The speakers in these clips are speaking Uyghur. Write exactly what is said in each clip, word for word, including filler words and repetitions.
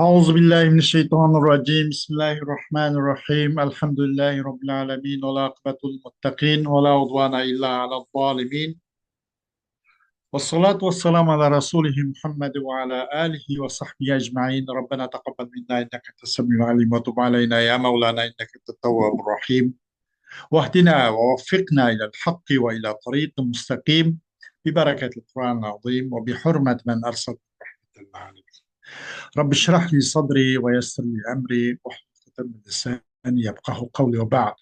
أعوذ بالله من الشيطان الرجيم. بسم الله الرحمن الرحيم. الحمد لله رب العالمين، والعاقبة للمتقين، ولا عدوان إلا على الظالمين. والصلاة والسلام على رسوله محمد وعلى آله وصحبه أجمعين. ربنا تقبل منا إنك أنت السميع العليم، وتب علينا يا مولانا إنك أنت التواب الرحيم. واهدنا ووفقنا إلى الحق وإلى طريق مستقيم ببركة القرآن العظيم وبحرمة من أرسلته رحمة للعالمين. رب اشرح لي صدري ويسر لي أمري واحلل عقدة من لساني يفقهوا قولي وبعد.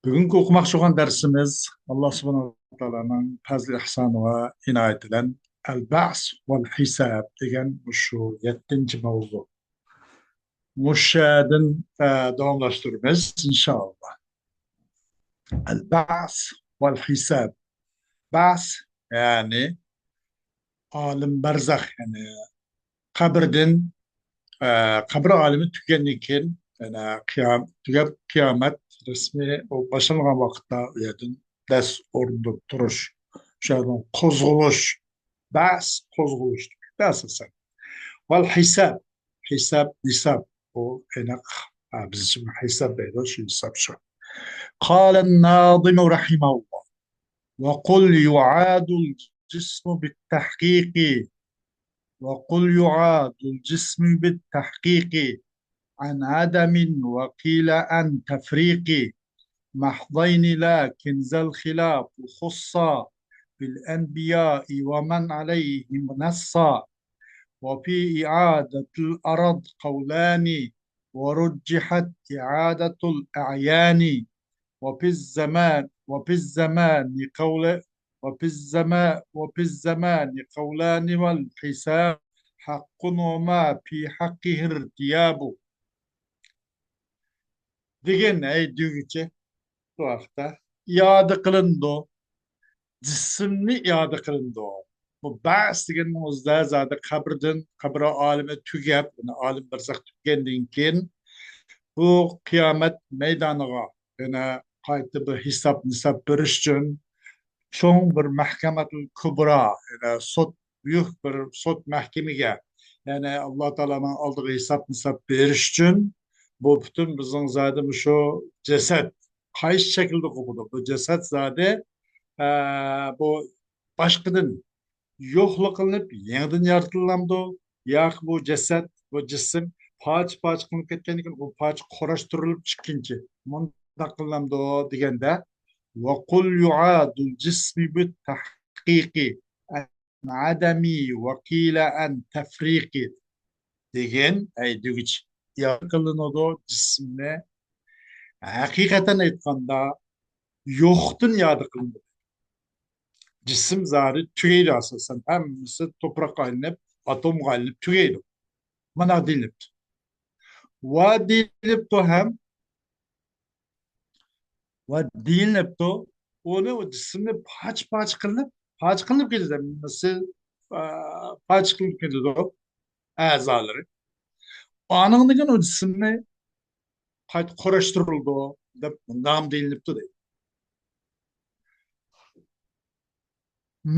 بۈگۈنكى ئوقۇماقچى بولغان دەرسىمىز ئاللا سۇبھانەھۇ ۋە تائالانىڭ پەزلى ئىھسانى ۋە ئىنايىتى بىلەن ئەل بەئس ۋەل ھىساب دېگەن مۇشۇ يەتتىنچى مەۋزۇ. مۇشۇ يەردىن، ئە، داۋاملاشتۇرىمىز، ئىنشائاللا. ئەل بەئس ۋەل ھىساب. بەئس، يەنى ئالەم بەرزەخ، يەنى قەبرىدىن، ئە، قەبرە ئالىمى تۈگىگەندىن كېيىن، يەنى قىيام-، تۈگەپ قىيامەت رەسمىي باشلانغان ۋاقىتتا ئۇ يەردىن دەس ئورنىدىن تۇرۇش. شۇ يەردىن قوزغىلىش. بەئس، قوزغىلىش دېمەكتە ئاساسەن. ۋەل ھىساب. ھىساب، نىساب. بۇ ئېنىق. ھە، بىز ئۈچۈن ھىساب دەيدۇ، شۇ ھىساب شۇ. قال الناظم رحمه الله: وقل يعاد الجسم بالتحقيق، وقل يعاد الجسم بالتحقيق عن عدم وقيل عن تفريق، محضين لكن ذا الخلاف خصا بالأنبياء ومن عليهم نصا، وفي إعادة الأرض قولان ورجحت إعادة الأعيان، وفي الزمان، وفي الزمان قول، وفي الزما-، وفي الزمان قولان والحساب حق وما في حقه ارتياب. دېگەن، ئەي دېگۈچى، بۇ ھەقتە ئىئادە قىلىنىدۇ. جىسىمنى ئىئادە قىلىنىدۇ. بۇ بەئس دېگەننىڭ ئۆزىدە زادى قەبرىدىن، قەبرە ئالىمى تۈگەپ، يەنى ئالەم بەرزەخ تۈگىگەندىن كېيىن، بۇ قىيامەت مەيدانىغا يەنە قايتا بىر ھېساب-نىساب بېرىش ئۈچۈن چوڭ بىر مەھكەمەتۇل كۇبرا، يەنى سوت، بۈيۈك بىر سوت مەھكىمىگە، يەنى ئاللا تائالانىڭ ئالدىغا ھېساب-نىساب بېرىش ئۈچۈن، بۇ پۈتۈن بىزنىڭ زادى مۇشۇ جەسەت قايسى شەكىلدە قوپىدۇ؟ بۇ جەسەت زادى، ئە، بۇ باشقىدىن يوقلا قىلىنىپ يېڭىدىن يارىتىلامدۇ؟ ياكى بۇ جەسەت، بۇ جىسىم پارچە-پارچە قىلىنىپ كەتكەندىن كېيىن، ئۇ پارچە قۇراشتۇرۇلۇپ چىققىنچە مۇنداق قىلىنامدۇ دېگەندە، وقل يعاد الجسم بالتحقيق عن عدم وقيل عن تفريق دېگەن، ئەي دېگۈچى، ئىئادە قىلىنىدۇ جىسىمنى. ھەقىقەتەن ئېيتقاندا، يوقتىن ئىئادە قىلىنىدۇ. جىسىم زادى تۈگەيدۇ ئاساسەن. ھەممىسى توپراققا ئايلىنىپ، ئاتومغا ئايلىنىپ تۈگەيدۇ. مانا دېيىلىپتۇ. ۋە دېيىلىپتۇ ھەم، ۋە دېيىلىپتۇ، ئۇنى، ئۇ جىسىمنى پارچە-پارچە قىلىپ، پارچە قىلىنىپ كېتىدۇ. ھەممىسى، ئا، پارچە قىلىنىپ كېتىدۇ ئەزالىرى. ئانىڭدىن كېيىن ئۇ جىسىمنى قايتا قۇراشتۇرۇلىدۇ دەپ مۇنداقمۇ دېيىلىپتۇ دەيدۇ.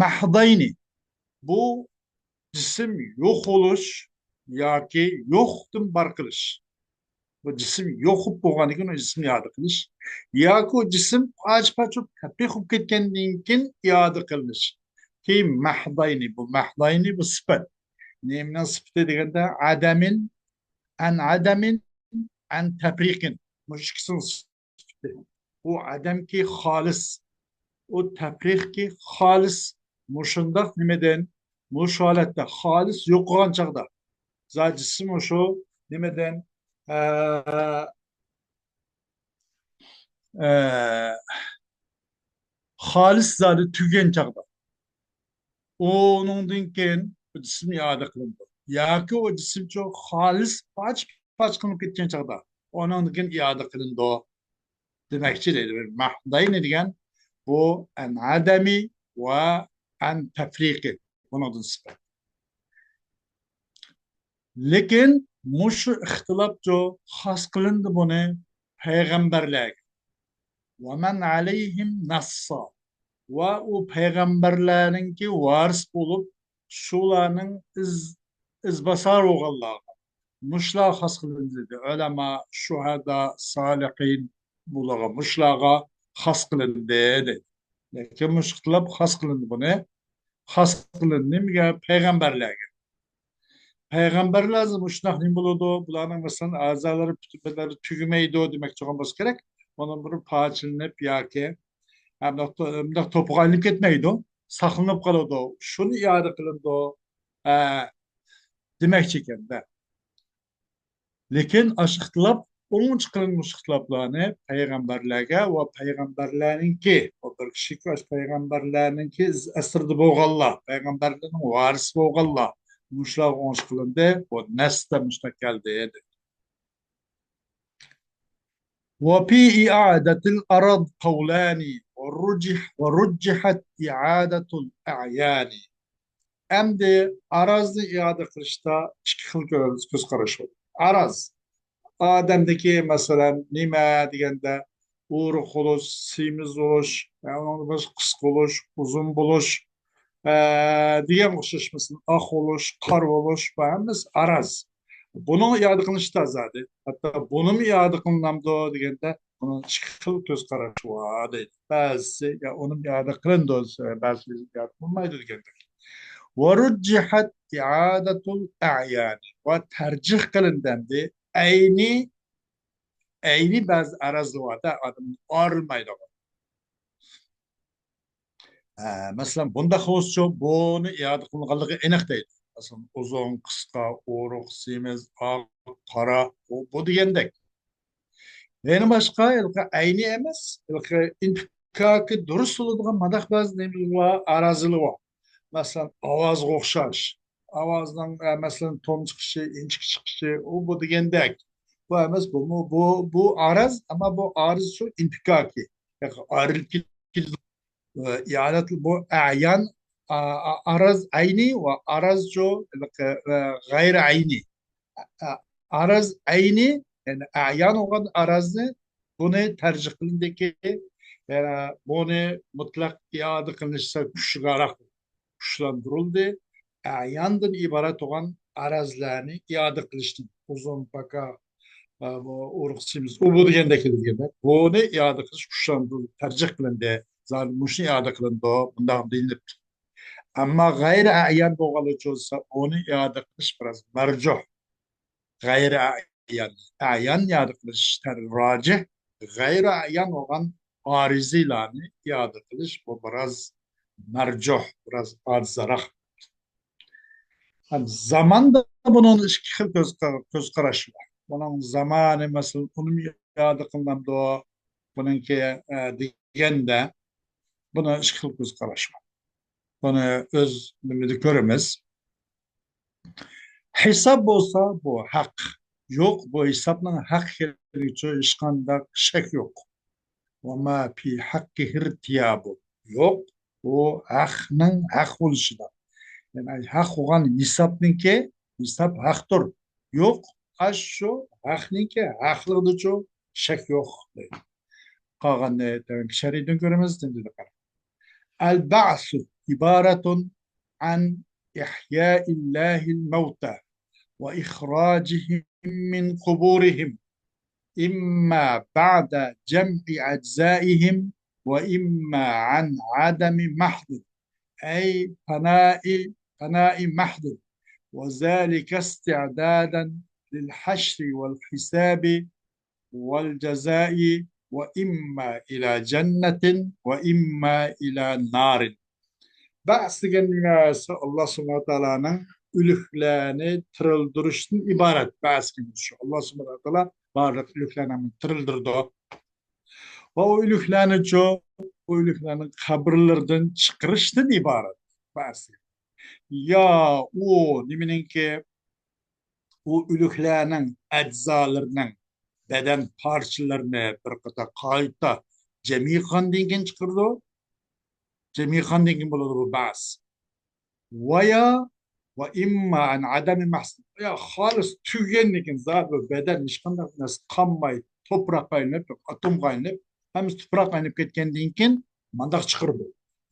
مەھدەينى، بۇ جىسىم يوق بولۇش ياكى يوقتىن بار قىلىش. بۇ جىسىم يوق بولۇپ بولغاندىن كېيىن ئۇ جىسىمنى ئىئادە قىلىش. ياكى ئۇ جىسىم پارچە-پارچە بولۇپ، تەپرىق بولۇپ كەتكەندىن كېيىن ئىئادە قىلىنىش. كېيىن مەھدەينى، بۇ مەھدەينى بۇ سۈپەت. نېمىنىڭ سۈپىتى دېگەندە، ئەدەمىن، ئەن ئەدەمىن، ئەن تەپرىقىن. مۇشۇ ئىككىسىنىڭ سۈپىتى. ئۇ ئەدەمكى خالىس، ئۇ تەپرىقكى خالىس. مۇشۇنداق نېمىدىن، مۇشۇ ھالەتتە خالىس يوقىغان چاغدا، زادى جىسىم مۇشۇ نېمىدىن، ئە، ئە، خالىس زادى تۈگىگەن چاغدا، ئۇنىڭدىن كېيىن بۇ جىسىم ئىئادە قىلىنىدۇ. ياكى ئۇ جىسىمچۇ خالىس پارچە-پارچە قىلىنىپ كەتكەن چاغدا، ئۇنىڭدىن كېيىن ئىئادە قىلىنىدۇ دېمەكچى دەيدۇ. مەھدەينى دېگەن بۇ ئەن ئەدەمى ۋە ئەن تەپرىقى، بۇنىڭدىن سۈپەت. لېكىن مۇشۇ ئىختىلاپچۇ خاس قىلىندى بۇنى پەيغەمبەرلەرگە. ۋە مەن ئەلەيھىم نەسسا. ۋە ئۇ پەيغەمبەرلەرنىڭكى ۋارىس بولۇپ، شۇلارنىڭ ئىز-، ئىزباسار بولغانلارغا مۇشۇلار خاس قىلىندى دېدى. ئۆلەما، شۇھەدا، سالىھىن، بۇلارغا، مۇشۇلارغا خاس قىلىندى دېدى. لېكىن مۇشۇ ئىختىلاپ خاس قىلىندى بۇنى. خاس قىلىندى نېمىگە؟ پەيغەمبەرلەرگە. پەيغەمبەرلەر مۇشۇنداق نېمە بولىدۇ؟ بۇلارنىڭ مەسىلەن ئەزالىرى پۈتۈن بەدەنلىرى تۈگىمەيدۇ دېمەكچى بولغان بولسا كېرەك. ئۇنىڭ بىر پارچىلىنىپ ياكى مۇنداق، مۇنداق توپىغا ئايلىنىپ كەتمەيدۇ. ساقلىنىپ قالىدۇ. شۇنى ئىئادە قىلىنىدۇ. ئە، دېمەكچى ئىكەن-دە. لېكىن ئاشۇ ئىختىلاپ، ئوڭ چىقىرىلمىش ئىختىلاپلارنى پەيغەمبەرلەرگە ۋە پەيغەمبەرلەرنىڭكى، ئۇ بىر كىشىكى ئاشۇ پەيغەمبەرلەرنىڭكى ئىز ئەسىرىدە بولغانلار، پەيغەمبەرلەرنىڭ ۋارىسى بولغانلار، مۇشۇلارغا ئوڭ چىقىرىلدى، بۇ نەستە مۇشۇنداق كەلدى دېدى. وفي إعادة الأعراض قولان ورجح، ورجحت إعادة الأعيان. ئەمدى ئارازنى ئىئادە قىلىشتا ئىككى خىل كۆز، كۆز قاراش بار. ئاراز، ئادەمدىكى، مەسىلەن، نېمە دېگەندە، ئورۇق بولۇش، سېمىز بولۇش، ئۇنىڭدىن باشقا قىسقا بولۇش، ئۇزۇن بولۇش، ئە، دېگەن ئوخشاش، مەسىلەن، ئاق بولۇش، قارا بولۇش، بۇ ھەممىسى ئاراز. بۇنىڭ ئىئادە قىلىنىشى تازادى. ھەتتا بۇنىمۇ ئىئادە قىلىنامدۇ دېگەندە، بۇنىڭ ئىككى خىل كۆز قاراش بار دەيدۇ. بەزىسى، يا ئۇنىمۇ ئىئادە قىلىنىدۇ، بەزىسى ئىئادە قىلىنمايدۇ دېگەندەك. ورجحت إعادة الأعيان. ۋە تەرجىھ قىلىندى ئەمدى ئەينى، ئەينى بەزى ئارازلار بار-دە، ئادەمنى ئايرىلمايدىغان. ھە، مەسىلەن، بۇنداق بولسىچۇ، بۇنى ئىئادە قىلىنغانلىقى ئېنىق دەيدۇ. مەسىلەن، ئۇزۇن، قىسقا، ئورۇق، سېمىز، ئاق، قارا، بۇ، بۇ دېگەندەك. يەنە باشقا، ھېلىقى ئەينى ئەمەس، ھېلىقى ئىنپىكاكى دۇرۇس بولىدىغان مانداق بەزى نېمىلەر بار، ئارازىلار بار. مەسىلەن، ئاۋازغا ئوخشاش. ئاۋازنىڭ، ئە، مەسىلەن، توم چىقىشى، ئىنچىكە چىقىشى، ئۇ بۇ دېگەندەك. بۇ ئەمەس، بۇمۇ، بۇ، بۇ ئارىز، ئەمما بۇ ئارىز شۇ ئىنپىكاكى. ياكى ئايرىلىپ كېتىدۇ. ئە، ئىئادەت، بۇ ئەيان، ئا، ئا، ئارىز ئەينى ۋە ئارىز شۇ، ئە، غەيرى ئەينى. ئە، ئارىز ئەينى، يەنى ئەيان بولغان ئارازنى، بۇنى تەرجىھ قىلىندىكى، يەنى بۇنى مۇتلەق ئىئادە قىلىنىشى كۈچلۈكرەك، كۈچلەندۈرۈلدى. ئەياندىن ئىبارەت بولغان ئارازلارنى ئىئادە قىلىشتىن، ئۇزۇن، پاكا، ئە، بۇ ئورۇق، سېمىز، ئۇ بۇ دېگەندەك، دېگەندەك، بۇنى ئىئادە قىلىش كۈچلەندۈرۈلدى، تەرجىھ قىلىندى. زادى مۇشۇنى ئىئادە قىلىندى، بۇنداق دېيىلىپتۇ. ئەمما غەيرى ئەيان بولغانلىقى بولسا، ئۇنى ئىئادە قىلىش بىراز مەرجۇھ. غەيرى ئەيان، ئەيان ئىئادە قىلىش تەر-، راجىھ، غەيرى ئەيان بولغان ئارىزىلارنى ئىئادە قىلىش، بۇ بىراز مەرجۇھ، بىراز ئاجىزراق. ھەم زاماندا بۇنىڭ ئىككى خىل كۆز قار-، كۆز قاراش بار. بۇنىڭ زامانى، مەسىلەن، ئۇنىمۇ ئىئادە قىلىنامدۇ؟ بۇنىڭكى، ئە، دېگەندە، بۇنىڭ ئىككى خىل كۆز قاراش بار. بۇنى ئۆز نېمىدە كۆرىمىز. ھېساب بولسا بۇ ھەق. يوق، بۇ ھېسابنىڭ ھەق ئىكەنلىكىچۇ ھېچقانداق شەك يوق. وما في حقه ارتياب. يوق، بۇ ھەقنىڭ ھەق بولۇشىدا. يەنى ھەق بولغان ھېسابنىڭكى، ھېساب ھەقتۇر. يوق، ئاشۇ ھەقنىڭكى ھەقلىقىدىچۇ شەك يوق دەيدۇ. قالغاننى تۆۋەنكى شەرھىدىن كۆرىمىز. البعث عبارة عن إحياء الله الموتى وإخراجهم من قبورهم، إما بعد جمع أجزائهم وإما عن عدم محض، أي فناء، فناء محض، وذلك استعدادا للحشر والحساب والجزاء، وإما إلى جنة وإما إلى نار. بەئس دېگەن نېمە؟ ئاللا سۇبھانەھۇ ۋە تائالانىڭ ئۆلۈكلەرنى تىرىلدۈرۈشتىن ئىبارەت. بەئس دېگەن شۇ. ئاللا سۇبھانەھۇ ۋە تائالا بارلىق ئۆلۈكلەرنى تىرىلدۈرىدۇ. ۋە ئۇ ئۆلۈكلەرنىچۇ، ئۇ ئۆلۈكلەرنى قەبرىلىرىدىن چىقىرىشتىن ئىبارەت. بەئس. يا ئۇ نېمىنىڭكى، ئۇ ئۆلۈكلەرنىڭ ئەزالىرىنىڭ، بەدەن پارچىلىرىنى بىر قاتا قايتا جەمئىي قىلغاندىن كېيىن چىقىرىدۇ. جەمئىي قىلغاندىن كېيىن بولىدۇ بۇ بەئس. ۋە يا، وە ئىمما ئەن ئادەمى مەھسۇل. يا خالىس تۈگىگەندىن كېيىن، زادى بۇ بەدەن ھېچقانداق نەرسە قالماي، توپراققا ئايلىنىپ، ئاتومغا ئايلىنىپ، ھەممىسى تۇپراققا ئايلىنىپ كەتكەندىن كېيىن مانداق چىقىرىدۇ.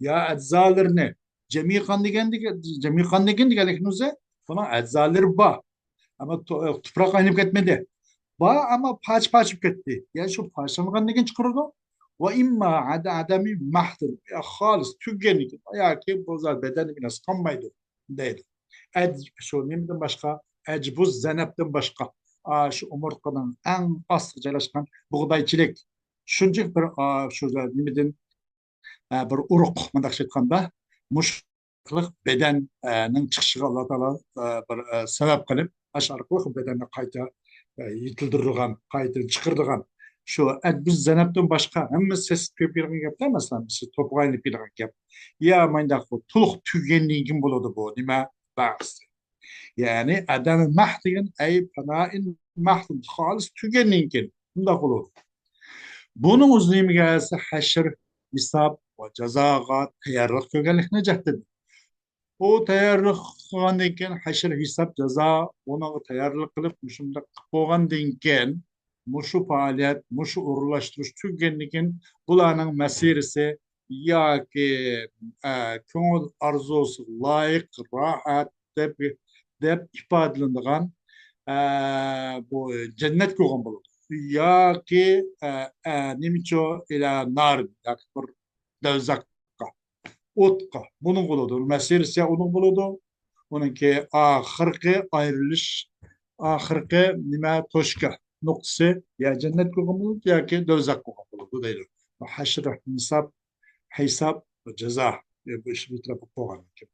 يا ئەزالىرىنى جەمئىي قىلغاندىن كېيىن، جەمئىي قىلغاندىن كېيىن دېگەنلىكىمىز، بۇنىڭ ئەزالىرى بار. ئەمما تو-، تۇپراق ئايلىنىپ كەتمىدى. بار، ئەمما پارچە-پارچە بولۇپ كەتتى. يەنى شۇ پارچىلانغاندىن كېيىن چىقىرىدۇ. ۋە ئىمما ئەدەمى مەھدىن. يا خالىس تۈگىگەندىن كېيىن ياكى بۇ زات بەدەندە بىر نەرسە قالمايدۇ دەيدۇ. ئەج-، شۇ نېمىدىن باشقا؟ ئەجبۇز زەنەپتىن باشقا. ئا، شۇ ئومۇرتقىنىڭ ئەڭ ئاستىغا جايلاشقان بۇغدايچىلىك. شۇنچىلىك بىر، ئا، شۇ نېمىدىن، ئا، بىر ئۇرۇق، مۇنداقچە ئېيتقاندا، مۇشۇ بەدەننىڭ چىقىشىغا ئاللا تائالا، ئا، بىر، ئا، سەۋەب قىلىپ، ئاشۇ ئارقىلىق بەدەننى قايتا، ئا، يېتىلدۈرىدىغان، قايتا چىقىرىدىغان. شۇ ئەجبۇز زەنەپتىن باشقا ھەممە سېسىپ كۆيۈپ كېتىدىغان گەپلەر، مەسىلەن، بىز توپىغا ئايلىنىپ كېتىدىغان گەپ. يا مانداق بۇ تولۇق تۈگىگەندىن كېيىن بولىدۇ بۇ نېمە؟ بەس. يەنى ئادەمى مەھ دېگەن ئەي پانائىن مەھ، خالىس تۈگەندىن كېيىن بۇنداق بولىدۇ. بۇنىڭ ئۆزى نېمىگە دېسە، ھەشر، ھېساب ۋە جازاغا تەييارلىق كۆرگەنلىكنى جەھدىدە. ئۇ تەييارلىق قىلغاندىن كېيىن، ھەشر، ھېساب، جازا، ئۇنىڭغا تەييارلىق قىلىپ، مۇشۇنداق قىلىپ بولغاندىن كېيىن، مۇشۇ پائالىيەت، مۇشۇ ئورۇنلاشتۇرۇش تۈگىگەندىن كېيىن، بۇلارنىڭ مەسىرىسى ياكى، ئە، كۆڭۈل ئارزۇسىغا لايىق، راھەت دەپ، دەپ ئىپادىلىنىدىغان، ئە، بۇ جەننەتكە بولغان بولىدۇ. ياكى، ئە، ئە، نېمىچۇ، ئىلە نار، ياكى بىر دوزاخقا، ئوتقا، بۇنىڭ بولىدۇ. مەسىرىسى ئۇنىڭ بولىدۇ. ئۇنىڭكى ئاخىرقى ئايرىلىش، ئاخىرقى نېمە، توشكا، نۇقتىسى يا جەننەت بولغان بولىدۇ ياكى دوزاخ بولغان بولىدۇ دەيدۇ. ھەشر، ھېساب، ھېساب، جازا، بۇ ئىش بىر تەرەپكە قويغاندىن كېيىن.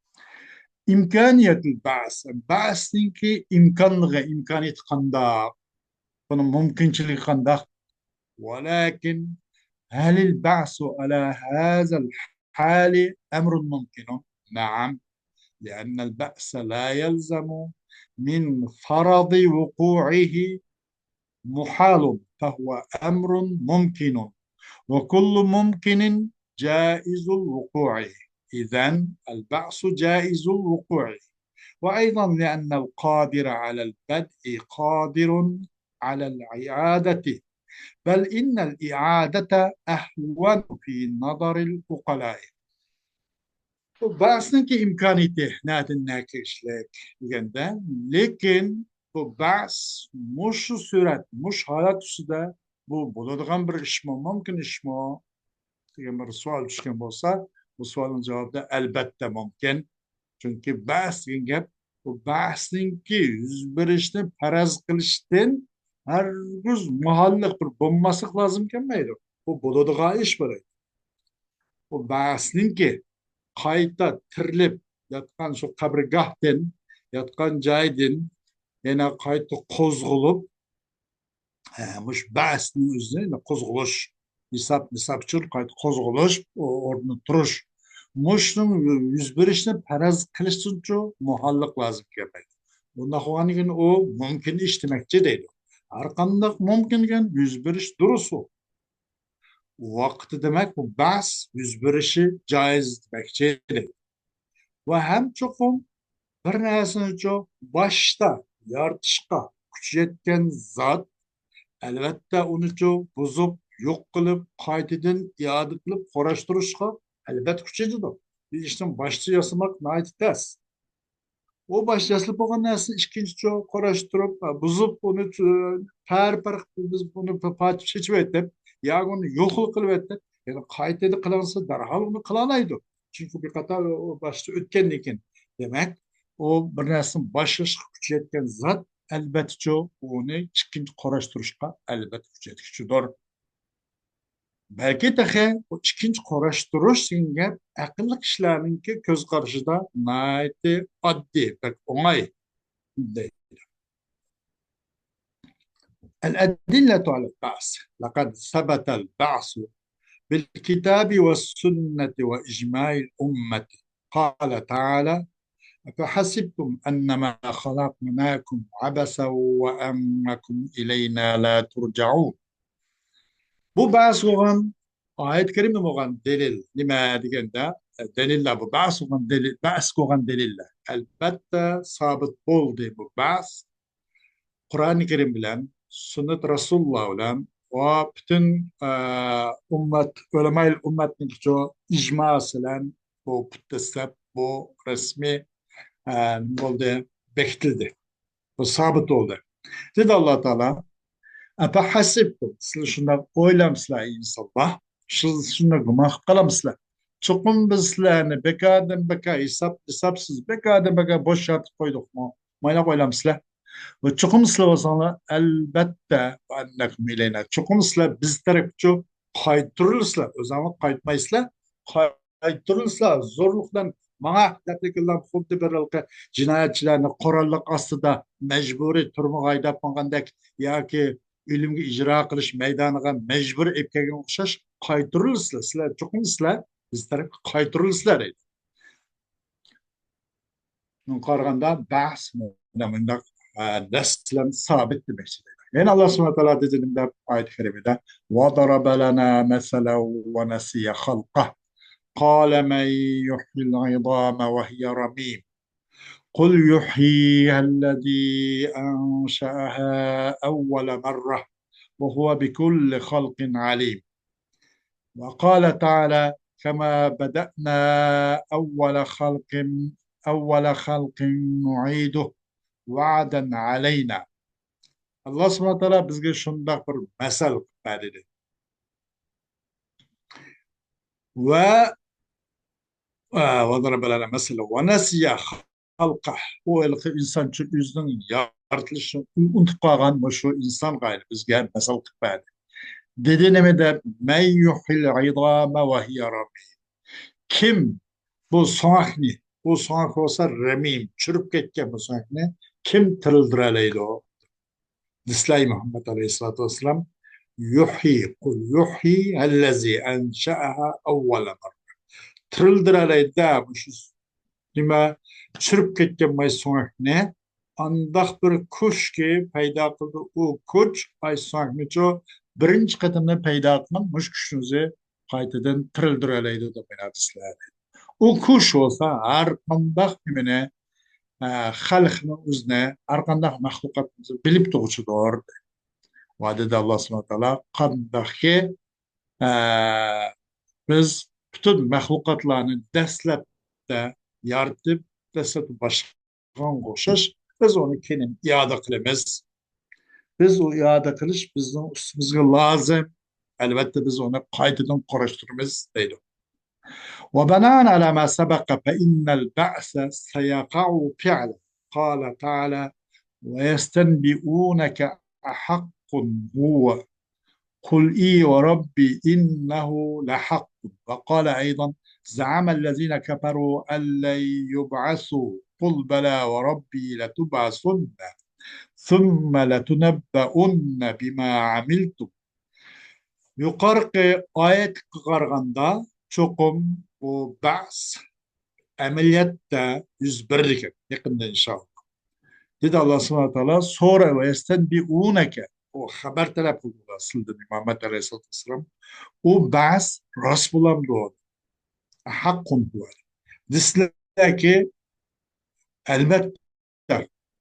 ئىمكانىيەتۇل بەس، بەسنىڭكى ئىمكانلىقى، ئىمكانىيىتى قانداق؟ بۇنىڭ مۇمكىنچىلىكى قانداق؟ ولكن هل البعث على هذا الحال أمر ممكن؟ نعم، لأن البعث لا يلزم من فرض وقوعه محال، فهو أمر ممكن، وكل ممكن جائز الوقوع، إذن البعث جائز الوقوع. وأيضا لأن القادر على البدء قادر على الإعادة، بل إن الإعادة أهون في نظر العقلاء. بۇ بەسنىڭكى ئىمكانىيىتى نەدىن نەگە كېلىشلىك دېگەندە، لېكىن بۇ بەس مۇشۇ سۈرەت، مۇشۇ ھالەت ئۈستىدە بۇ بولىدىغان بىر ئىشمۇ، مۇمكىن ئىشمۇ دېگەن بىر سوئال چۈشكەن بولسا، بۇ سوئالنىڭ جاۋابىدا ئەلبەتتە مۇمكىن. چۈنكى بەس دېگەن گەپ، بۇ بەسنىڭكى يۈز بېرىشىنى پەرەز قىلىشتىن ھەرگىز مۇھاللىق بىر بولماسلىق لازىم كەلمەيدۇ. بۇ بولىدىغان ئىش بولىدۇ. بۇ بەسنىڭكى قايتا تىرىلىپ ياتقان شۇ قەبرىگاھتىن، ياتقان جايدىن يەنە قايتا قوزغىلىپ، ھە، مۇشۇ بەسنىڭ ئۆزى، يەنى قوزغىلىش، ھېساب، ھېساب ئۈچۈن قايتا قوزغىلىش، ئو-، ئورنىدا تۇرۇش. مۇشۇنىڭ يۈز بېرىشىنى پەرەز قىلىشتىنچۇ مۇھاللىق لازىم كەلمەيدۇ. بۇنداق بولغاندىن كېيىن ئۇ مۇمكىن ئىش دېمەكچى دەيدۇ. ھەر قانداق مۇمكىن دېگەن يۈز بېرىش دۇرۇس ئۇ. ۋاقتى دېمەك، بۇ بەس يۈز بېرىشى جائىز دېمەكچى دەيدۇ. ۋە ھەم چوقۇم بىر نەرسىنىچۇ باشتا يارىتىشقا كۈچى يەتكەن زات، ئەلۋەتتە، ئۇنىچۇ بۇزۇپ، يوق قىلىپ، قايتىدىن ئىئادە قىلىپ قۇراشتۇرۇشقا ئەلۋەتتە كۈچى يېتىدۇ. بىر ئىشنى باشتا ياسىماق ناھايىتى تەس. ئۇ باش ياسىلىپ بولغان نەرسىنى ئىككىنچىچۇ قۇراشتۇرۇپ، ئە، بۇزۇپ، ئۇنى تۈ-، پەر-پەر قىلىپ، بىز ئۇنى پارچە چېچىۋېتىپ، ياكى ئۇنى يوقلا قىلىۋېتىپ، يەنە قايتىدىن قىلىۋالسا، دەرھال ئۇنى قىلالايدۇ. چۈنكى بىر قاتار ئۇ باشتا ئۆتكەندىن كېيىن. دېمەك، ئۇ بىر نەرسىنى باشلاشقا كۈچى يەتكەن زات، ئەلۋەتتىچۇ، ئۇنى ئىككىنچى قۇراشتۇرۇشقا ئەلۋەتتە كۈچى يەتكۈچىدۇر. بەلكى تېخى بۇ ئىككىنچى قۇراشتۇرۇش دېگەن گەپ ئەقىللىق كىشىلەرنىڭكى كۆز قارىشىدا ناھايىتى ئاددىي، بەك ئوڭاي دەيدۇ. الأدلة على البعث. لقد ثبت البعث بالكتاب والسنة وإجماع الأمة. قال تعالى: أفحسبتم أنما خلقناكم عبثا وأنكم إلينا لا ترجعون. بۇ بەس بولغان ئايەت كەرىمدە بولغان دەلىل نېمە دېگەندە، دەلىللەر بۇ بەس بولغان دەلىل، بەس بولغان دەلىللەر. ئەلۋەتتە سابىت بولدى بۇ بەس. قۇرئانى كەرىم بىلەن، سۈننەت رەسۇلۇللا بىلەن ۋە پۈتۈن، ئە، ئۈممەت، ئۆلەمائىل ئۈممەتنىڭكىچۇ ئىجماسى بىلەن بۇ پۇت دەسلەپ بۇ رەسمىي، ئە، نېمە بولدى؟ بېكىتىلدى. بۇ سابىت بولدى. دېدى ئاللا تائالا، «ئەپەھەسىبتۇم»، سىلەر شۇنداق ئويلامسىلەر، ئەي ئىنسانلار؟ سىلەر شۇنداق گۇمان قىلىپ قالامسىلەر؟ چوقۇم بىز سىلەرنى بىكاردىن بىكار، ھېساب-ھېسابسىز بىكاردىن بىكار بوش يارىتىپ قويدۇقمۇ؟ مايلاپ ئويلامسىلەر؟ ۋە چوقۇم سىلەر بولساڭلار، ئەلبەتتە، «ئەننەكۇم ئىلەينا»، چوقۇم سىلەر بىز تەرەپكىچۇ قايتۇرۇلىسىلەر، ئۆزۈڭلار قايتمايسىلەر، قايتۇرۇلسا زورلۇق بىلەن ماڭا دەپلىكىللام خۇددى بىر ھېلىقى جىنايەتچىلەرنى قوراللىق ئاستىدا مەجبۇرىي تۈرمىگە ھەيدەپ ماڭغاندەك ياكى ئۆلۈمگە ئىجرا قىلىش مەيدانىغا مەجبۇرىي ئېلىپ كەلگەنگە ئوخشاش قايتۇرۇلىسىلەر. سىلەر چوقۇم سىلەر بىز تەرەپكە قايتۇرۇلىسىلەر دەيدۇ. بۇنىڭغا قارىغاندا بەس مۇنداق، ئە، دەسلەم سابىت دېمەكچى دەيدۇ. يەنە ئاللا سۇبھانەھۇ ۋە تائالا دېدى دەپ ئايەت كەرىمىدە، «وضرب لنا مثلا ونسي خلقه قال من يحيي العظام وهي رميم قل يحييها الذي أنشأها أول مرة وهو بكل خلق عليم.» وقال تعالى: «كما بدأنا أول خلق، أول خلق نعيده وعدا علينا.» ئاللا سۇبھانەھۇ ۋە تائالا بىزگە شۇنداق بىر مەسەل قىلىپ بەردى. ۋە، ۋە، ۋە ضرب لنا مثلا ونسي خلقه. ئۇ ھېلىقى ئىنسانچۇ ئۆزىنىڭ يارىتىلىشىنى ئۇنتۇپ قالغان مۇشۇ ئىنسانغا بىزگە مەسەل قىلىپ بەردى. دېدى نېمە دەپ؟ «من يحيي العظام وهي رميم.» كىم بۇ سۆڭەكنى، بۇ سۆڭەك بولسا رەمىم، چۈرۈپ كەتكەن بۇ سۆڭەكنى كىم تىرىلدۈرەلەيدۇ؟ دېسىلەي مۇھەممەد ئەلەيھىسسالاتۇ ۋەسسالام، «يحيي، قل يحييها الذي أنشأها أول مرة.» تىرىلدۈرەلەيدۇ-دە، مۇشۇ نېمە، چۈرۈپ كەتكەن ماي سۆڭەكنى ئانداق بىر كۈچكى پەيدا قىلدى. ئۇ كۈچ ئاي سۆڭەكنىچۇ بىرىنچى قېتىمدا پەيدا قىلغان مۇشۇ كۈچنى ئۆزى قايتىدىن تىرىلدۈرەلەيدۇ دەپ ئويلايدۇ سىلەر. ئۇ كۈچ بولسا ھەر قانداق نېمىنى، ئە، خەلقنىڭ ئۆزىنى، ھەر قانداق مەخلۇقاتنى بىلىپ تۇرغۇچىدۇر. ۋە دېدى ئاللا سۇبھانەھۇ ۋە تائالا، قانداقكى، ئە، بىز پۈتۈن مەخلۇقاتلارنى دەسلەپتە يارىتىپ، دەسلەپتە باشلىغان ئوخشاش، بىز ئۇنى كېيىن ئىئادە قىلىمىز. بىز ئۇ ئىئادە قىلىش بىزنىڭ ئۈستىمىزگە لازىم. ئەلۋەتتە، بىز ئۇنى قايتىدىن قۇراشتۇرىمىز، دەيدۇ. وبناء على ما سبق فإن البعث سيقع فعلا. قال تعالى: ويستنبئونك أحق هو قل إي وربي إنه لحق. وقال أيضا: زعم الذين كفروا أن لن يبعثوا قل بلى وربي لتبعثن ثم لتنبؤن بما عملتم. يۇقىرىقى ئايەتكە قارىغاندا چوقۇم بۇ بەس ئەمەلىيەتتە يۈز بېرىدىكەن يېقىندا ئىنشائاللا. دېدى ئاللا سۇبھانەھۇ ۋە تائالا، سورا ۋە يەستەنبىئۇنەكە، ئۇ خەۋەر تەلەپ قىلدى سىلىدىن، مۇھەممەد ئەلەيھىسسالاتۇ ۋەسسالام، ئۇ بەس راست بولامدۇ؟ ھەققۇن ھۇۋە. دېسىلەركى، ئەلۋەتتە،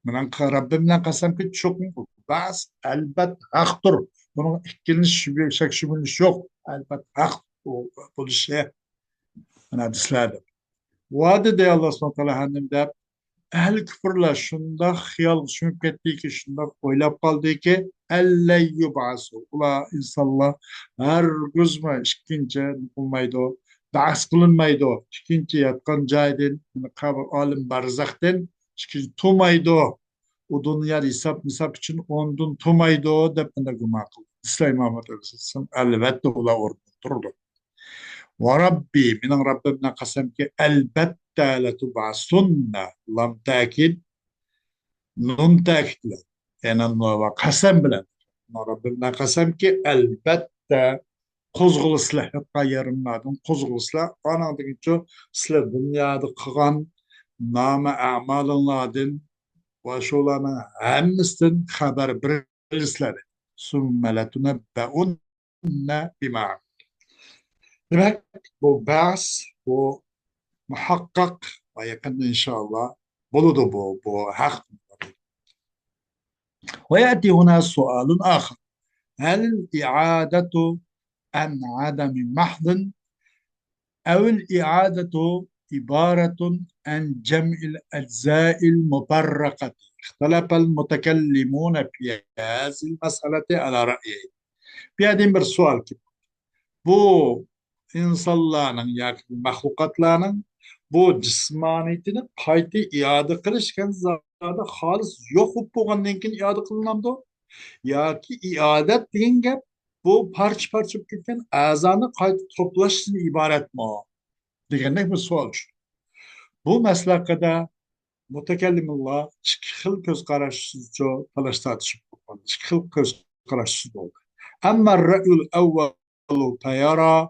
مېنىڭ رەببىم بىلەن قەسەمكى، چوقۇم بۇ بەس ئەلۋەتتە ھەقتۇر. بۇنىڭ ئىككىلىنىش، شۈبھە، شەك، شۈبھىلىنىش يوق. ئەلۋەتتە ھەق بۇ بولۇشى. مانا دېسىلەردە. ۋە دېدى ئاللا سۇبھانەھۇ ۋە تائالا ھەنىم دەپ، ئەھلى كۈپۈرلەر شۇنداق خىيالغا چۆمۈپ كەتتىكى، شۇنداق ئويلاپ قالدىكى، ئەللەن يۇبئەسۇ، ئۇلار ئىنسانلار ھەرگىزمۇ ئىككىنچى نېمە قىلمايدۇ، بەس قىلىنمايدۇ. ئىككىنچى ياتقان جايدىن، قەبرە، ئالەم بەرزەختىن ئىككىنچى تۇرمايدۇ. ئۇ دۇنيادا ھېساب-مىساب ئۈچۈن ئورنىدىن تۇرمايدۇ دەپ مۇنداق گۇمان قىلدى. دېسىلەر مۇھەممەد ئەلەيھىسسالام، ئەلۋەتتە ئۇلار ئورنىدىن تۇرىدۇ. ۋە رەببى، مېنىڭ رەببىمدىن قەسەمكى، ئەلۋەتتە، لەتۇبئەسۇننە، لام تەكىد، نۇن تەكىد بىلەن، يەنى نۇ-، ۋە قەسەم بىلەن، مېنىڭ رەببىمدىن قەسەمكى، ئەلۋەتتە قوزغىلىسىلەر، ياتقان يېرىڭلاردىن قوزغىلىسىلەر، ئانىڭدىن كېيىنچۇ سىلەر دۇنيادا قىلغان نامە ئەمالىڭلاردىن ۋە شۇلارنىڭ ھەممىسىدىن خەۋەر بېرىلىسىلەر. سۇممە لەتۇنەببەئۇننە بىما ئەمىلتۇم. دېمەك، بۇ بەس، بۇ مۇھەققەق ۋە يېقىندا ئىنشائاللا بولىدۇ بۇ، بۇ ھەق. ويأتي هنا سؤال آخر. هل الإعادة عن عدم محض أو الإعادة عبارة عن جمع الأجزاء المفرقة. اختلف المتكلمون في هذه المسألة على رأيين. بۇ يەردىن بىر سوئال كېلىپ، بۇ ئىنسانلارنىڭ ياكى مەخلۇقاتلارنىڭ بۇ جىسمانىيىتىنى قايتا ئىئادە قىلىش دېگەن زادى خالىس يوق بولۇپ بولغاندىن كېيىن ئىئادە قىلىنامدۇ؟ ياكى ئىئادە دېگەن گەپ بۇ پارچە-پارچە بولۇپ كەتكەن ئەزانى قايتا توپلاشتىن ئىبارەتمۇ؟ دېگەندەك بىر سوئال چۈشتى. بۇ مەسىلە ھەققىدە مۇتەكەللىملار ئىككى خىل كۆز قاراشچۇ تالاش تارتىشىپ بولغان، ئىككى خىل كۆز قاراشچۇ بولدى. أما الرأي الأول فيرى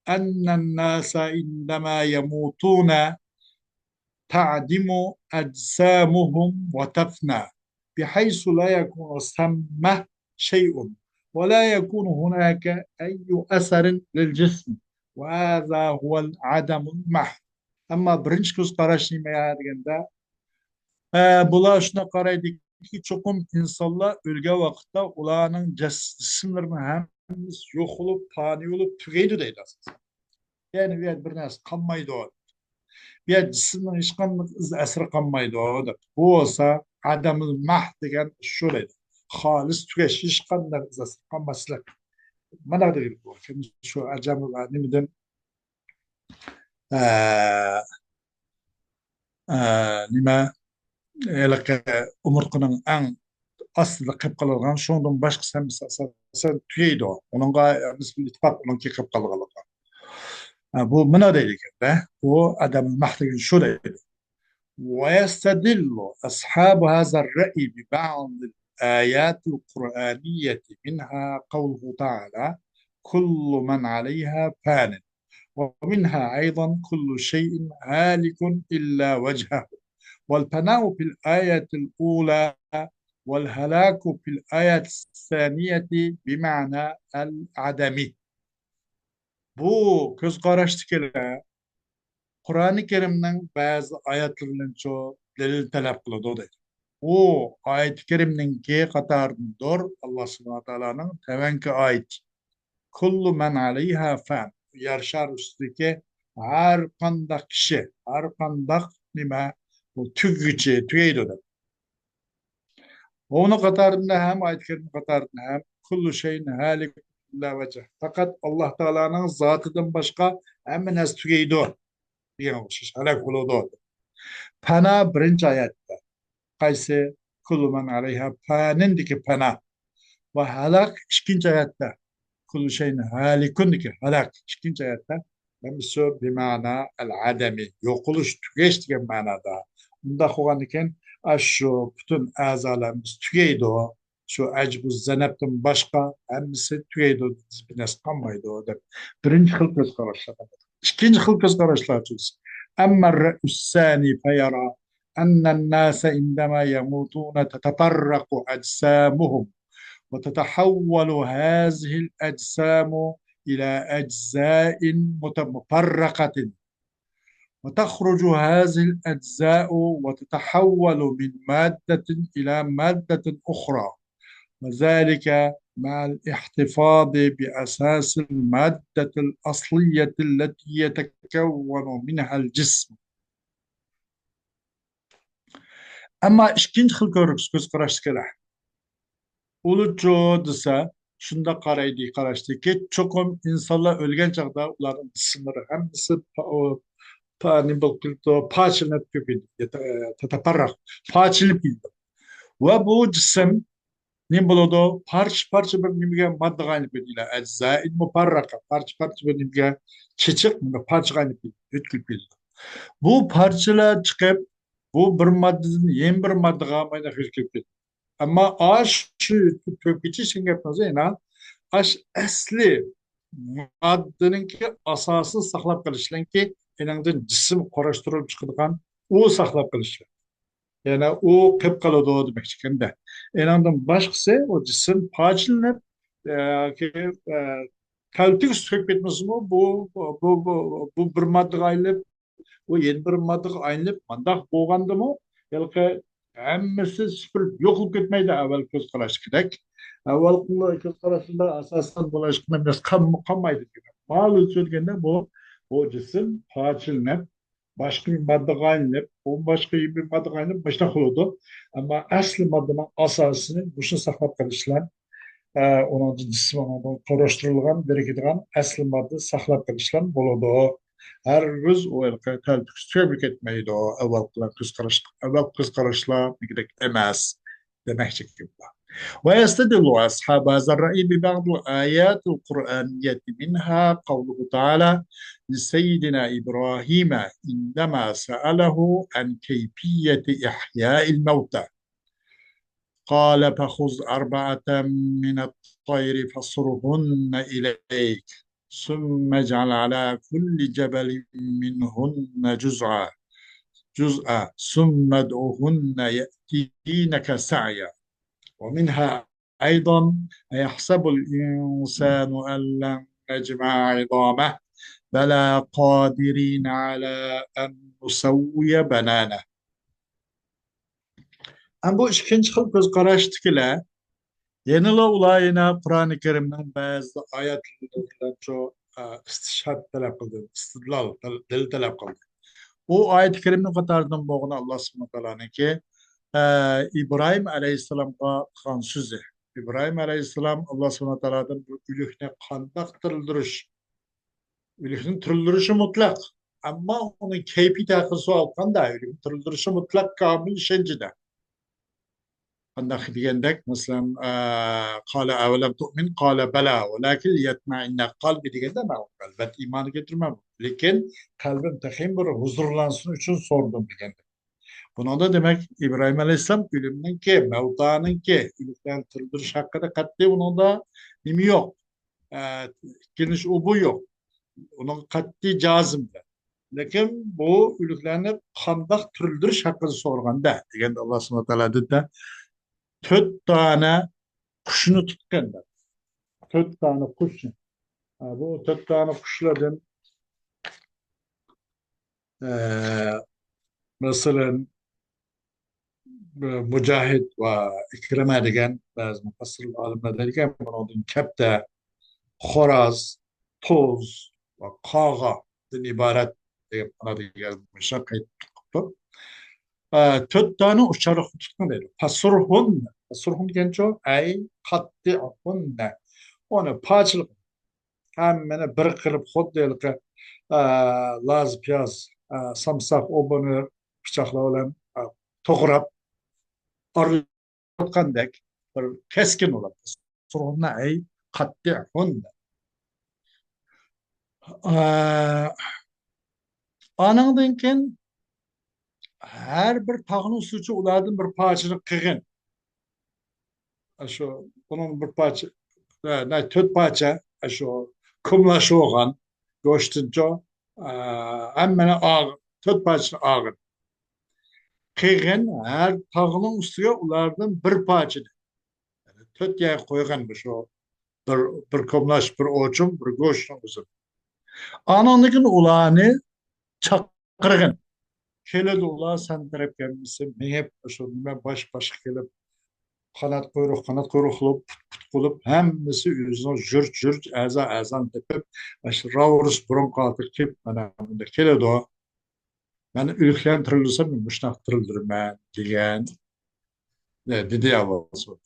أن الناس عندما يموتون تعدم أجسامهم وتفنى، بحيث لا يكون ثمة شيء، ولا يكون هناك أي أثر للجسم، وهذا هو العدم المحض. ئەمما بىرىنچى كۆز قاراش نېمە دېگەندە، ئە، بۇلار شۇنداق قارايدىكى، چوقۇم ئىنسانلار ئۆلگەن ۋاقىتتا ئۇلارنىڭ جەس-، جىسىملىرىنىڭ ھەممىسى يوقىلىپ، پانىي بولۇپ تۈگەيدۇ دەيدۇ ئاساسەن. يەنى بۇ يەردە بىر نەرسە قالمايدۇ. بۇ يەردە جىسىمنىڭ ھېچقانداق ئىز ئەسىرى قالمايدۇ دەپ. بۇ بولسا ئەدەمۇل مەھ دېگەن شۇ دەيدۇ. خالىس تۈگەش، ھېچقانداق ئىز ئەسىرى قالماسلىق. مانا دېگىلى بۇ. شۇ ئەجەم نېمىدىن، ئە، ئە، نېمە، ھېلىقى ئومۇرتقىنىڭ ئەڭ ئاستىدا قېلىپ قالىدىغان، شۇنىڭدىن باشقىسى ھەممىسى ئاساسەن تۈگەيدۇ. ئۇنىڭغا ھەممىسى بىر ئىتتىپاق، ئۇنىڭكى قېلىپ قالىدىغانلىقى. ھە، بۇ مانا دەيدىكەن-دە، بۇ ئادەمنىڭ مەھلىكىنى شۇ دەيدۇ. ويستدل أصحاب هذا الرأي ببعض الآيات القرآنية، منها قوله تعالى: كل من عليها فان، ومنها أيضا: كل شيء هالك إلا وجهه. والفناء في الآية الأولى والهلاك في الآية الثانية بمعنى العدم. بۇ كۆز قاراشتىكىلەر قۇرئانى كەرىمنىڭ بەزى ئايەتلىرىنىڭچۇ دەلىل تەلەپ قىلىدۇ دەيدۇ. ئۇ ئايەتى كەرىمنىڭكى قاتارىدىندۇر، ئاللا سۇبھانەھۇ ۋە تائالانىڭ تەۋەنكى ئايىتى. كل من عليها فان. يەر شارى ئۈستىدىكى ھەر قانداق كىشى، ھەر قانداق نېمە، بۇ تۈگىگۈچى، تۈگەيدۇ دەپ. ئۇنىڭ قاتارىدا ھەم، ئايەت كەرىمە قاتارىدا ھەم، كل شيء هالك إلا وجهه. پەقەت ئاللا تائالانىڭ زاتىدىن باشقا ھەممە نەرسە تۈگەيدۇ دېگەن ئوخشاش، ھالاك بولىدۇ. پەنا بىرىنچى ئايەتتە. قايسى؟ كل من عليها فان دىكى پەنا. ۋە ھالاك ئىككىنچى ئايەتتە. كل شيء هالك دىكى ھالاك ئىككىنچى ئايەتتە. ھەممىسى بىمەنا ئەل ئەدەمى، يوقىلىش، تۈگەش دېگەن مەنادا. ئۇنداق بولغاندىكىن، ئاشۇ پۈتۈن ئەزالىرىمىز تۈگەيدۇ. شۇ ئەجبۇ زەنەبتىن باشقا ھەممىسى تۈگەيدۇ، بىر نەرسە قالمايدۇ دەپ بىرىنچى خىل كۆز قاراشلار. ئىككىنچى خىل كۆز قاراشلار چۈز. أما الرأي الثاني فيرى أن الناس عندما يموتون تتفرق أجسامهم، وتتحول هذه الأجسام إلى أجزاء مت-، مفرقة، وتخرج هذه الأجزاء وتتحول من مادة إلى مادة أخرى، وذلك مع الاحتفاظ بأساس المادة الأصلية التي يتكون منها الجسم. ئەمما ئىككىنچى خىل كۆرۈش، كۆز قاراشتىكىلەر ئۇلۇچۇ دېسە، شۇنداق قارايدۇ، قاراشتىكى، چوقۇم ئىنسانلار ئۆلگەن چاغدا ئۇلارنىڭ جىسىملىرى ھەممىسى پا-، ئۇ، پا-، نېمە بولۇپ كېتىدۇ، پارچىلىنىپ كېتىدۇ، تەتەپەررەق، پارچىلىنىپ كېتىدۇ. ۋە بۇ جىسىم نېمە بولىدۇ؟ پارچە-پارچە بىر نېمىگە، ماددىغا ئايلىنىپ كېتىدۇ. أجزاء مفرقة، پارچە-پارچە بىر نېمىگە، چېچىق، مۇنداق پارچىغا ئايلىنىپ كېتىدۇ، يۆتكىلىپ كېتىدۇ. بۇ پارچىلار چىقىپ، بۇۇ بىر ماددىدىن يەنە بىر ماددىغا مايناق يۆتكىلىپ كېتىدۇ. ئەمما ئاشۇ تۆكۈچى شۇ گەپنى ئۆزى، يەنە ئاش ئەسلى ماددىنىڭكى ئاساسىنى ساقلاپ قېلىشلىكى، ئېنىڭدىن جىسىم قۇراشتۇرۇلۇپ چىقىدىغان ئۇ ساقلاپ قېلىشلىق. يەنە ئۇ قېلىپ قالىدۇ دېمەكچىكەن-دە. ئېنىڭدىن باشقىسى، ئۇ جىسىم پارچىلىنىپ، ئە، كېيىن، ئە، تەلتۆكۈس تۆكۈپ كەتمىسىمۇ، بۇ، بۇ، بۇ، بۇ، بۇ بىر ماددىغا ئايلىنىپ، ئۇ يەنە بىر ماددىغا ئايلىنىپ، مانداق بولغاندىمۇ، ھېلىقى ھەممىسى سۈپۈرۈلۈپ يوقىلىپ كەتمەيدۇ، ئەۋۋەل كۆز قاراشتىكىدەك. ئەۋۋەل كۆز قاراشتا ئاساسەن بۇلاشقا نەرسە قالم-، قالمايدۇ. مانا سۆزلىگەندە بۇ، بۇ جىسىم پارچىلىنىپ، باشقا بىر ماددىغا ئايلىنىپ، ئۇ باشقا بىر ماددىغا ئايلىنىپ، مۇشۇنداق بولىدۇ. ئەمما ئەسلى ماددىنىڭ ئاساسىنى مۇشۇنى ساقلاپ قېلىش بىلەن، ئە، ئۇنىڭدىن جىسىم، ئۇنىڭدىن قۇراشتۇرۇلغان، بىرىكىدىغان ئەسلى ماددا ساقلاپ قېلىش بىلەن بولىدۇ. ھەرگىز ئۇ ھېلىقى تەلپىكىس تۈگەپ كەتمەيدۇ. ئەۋۋەلقىلەر كۆز قاراش، ئەۋۋەلقى كۆز قاراشلار دېگۈدەك ئەمەس دېمەكچى گېپى بار. ويستدل أصحاب هذا الرأي ببعض الآيات القرآنية، منها قوله تعالى لسيدنا إبراهيم عندما سأله عن كيفية إحياء الموتى، قال فخذ أربعة من الطير فصرهن إليك ثم اجعل على كل جبل منهن جزعا، جزعا، ثم ادعهن يأتينك سعيا. ومنها أيضا: أيحسب الإنسان أن لن نجمع عظامه، بلى قادرين على أن نسوي بنانه. ئەمما بۇ ئىككىنچى خىل كۆز قاراشتىكىلەر يەنىلا ئۇلار يەنە قۇرئانى كەرىمنىڭ بەزى ئايەتلىرى بىلەن شۇ، ئە، ئىستىشھاد تەلەپ قىلدى، ئىستىدلال، دەل-، دەلىل تەلەپ قىلدى. ئۇ ئايەت كەرىمنىڭ قاتارىدىن بولغىنى ئاللا سۇبھانەھۇ تائالانىڭكى، ئە، ئىبراھىم ئەلەيھىسسالامغا قىلغان سۆزى. ئىبراھىم ئەلەيھىسسالام ئاللا سۇبھانەھۇ تائالادىن بۇ ئۆلۈكنى قانداق تىرىلدۈرۈش، ئۆلۈكنى تىرىلدۈرۈشى مۇتلەق. ئەمما ئۇنىڭ كەيپىيىتى ھەققىدە سوئال قىلغاندا، ئۆلۈكنى تىرىلدۈرۈشى مۇتلەق كامىل ئىشەنچىدە. قانداق دېگەندەك، مەسىلەن، ئە، قال أولم تؤمن؟ قال بلى ولكن ليطمئن قلبي دېگەندە، مەن ئەلۋەتتە ئىمان كەلتۈرمەن. لېكىن قەلبىم تېخىمۇ بىر ھۇزۇرلانسۇن ئۈچۈن سورىدىم دېگەندەك. بۇنىڭدا دېمەك، ئىبراھىم ئەلەيھىسسالام ئۆلۈمنىڭكى، مەۋتانىڭكى، ئۆلۈكلەرنى تىرىلدۈرۈش ھەققىدە قەتئىي ئۇنىڭدا نېمە يوق. ئە، ئىككىلىنىش ئۇ بۇ يوق. ئۇنىڭ قەتئىي جازىم. لېكىن بۇ ئۆلۈكلەرنى قانداق تىرىلدۈرۈش ھەققىدە سورىغاندا، دېگەندە ئاللا سۇبھانەھۇ تائالا دېدى، تۆت دانە قۇشنى تۇتقىن دەپ. تۆت دانە قۇشنى. ھە، بۇ تۆت دانە قۇشلاردىن، ئە، مەسىلەن، مۇجاھىد ۋە ئىكرىمە دېگەن بەزى مۇپەسسىر ئالىملار دەيدىكەن، بۇنىڭدىن كەپتەر، خوراز، توز ۋە قاغادىن ئىبارەت دېگەن مانا دېگەن مۇشۇ قەيت قىپتۇ. ئە، تۆت دانە ئۇچارلىقنى تۇتقىن دەيدۇ. فاسۇرھۇن، فاسۇرھۇن دېگەنچۇ، ئەي قاتتىئھۇن. ئۇنى پارچىلىق، ھەممىنى بىر قىلىپ، خۇددى ھېلىقى، ئە، لاز، پىياز، ئە، سامساق، ئۇ بۇنى پىچاقلار بىلەن، ئە، توغراپ، ئارىلاتقاندەك بىر كەسكىن بولۇپ، سۇرغۇننى ئەي قاتتىئۇن. ئە، ئانىڭدىن كېيىن ھەر بىر تاغنىڭ ئۈستىگە ئۇلاردىن بىر پارچىنى قىغىن. شۇ، بۇنىڭ بىر پارچە، ئە، نە، تۆت پارچە، ئە، شۇ كۇملاشىۋالغان گۆشتىنچۇ، ئە، ھەممىنى ئاغ-، تۆت پارچىنى ئاغىن. قىغىن، ھەر تاغنىڭ ئۈستىگە ئۇلاردىن بىر پارچىنى. يەنى تۆت يەرگە قويغان شۇ بىر، بىر كوملاش، بىر ئوچۇم، بىر گۆشنىڭ ئۆزىنى. ئانىڭدىن كېيىن ئۇلارنى چاقىرغىن. كېلىدۇ ئۇلار سەن تەرەپكە ھەممىسى مېڭىپ، شۇ نېمە باش باشقا كېلىپ، قانات قۇيرۇق، قانات قۇيرۇق قىلىپ، پۇت پۇت قىلىپ، ھەممىسى ئۆزىنىڭ جۈرچ جۈرچ، ئەزا ئەزانى تېپىپ، ئاشۇ راۋۇرۇس بۇرۇن قالتىق كېلىپ، مانا بۇنداق كېلىدۇ. مەن ئۆلۈكلەرنى تىرىلدۈرسەم، مەن مۇشۇنداق تىرىلدۈرىمەن دېگەن، دېدى ئاللا سۇبھانەھۇ.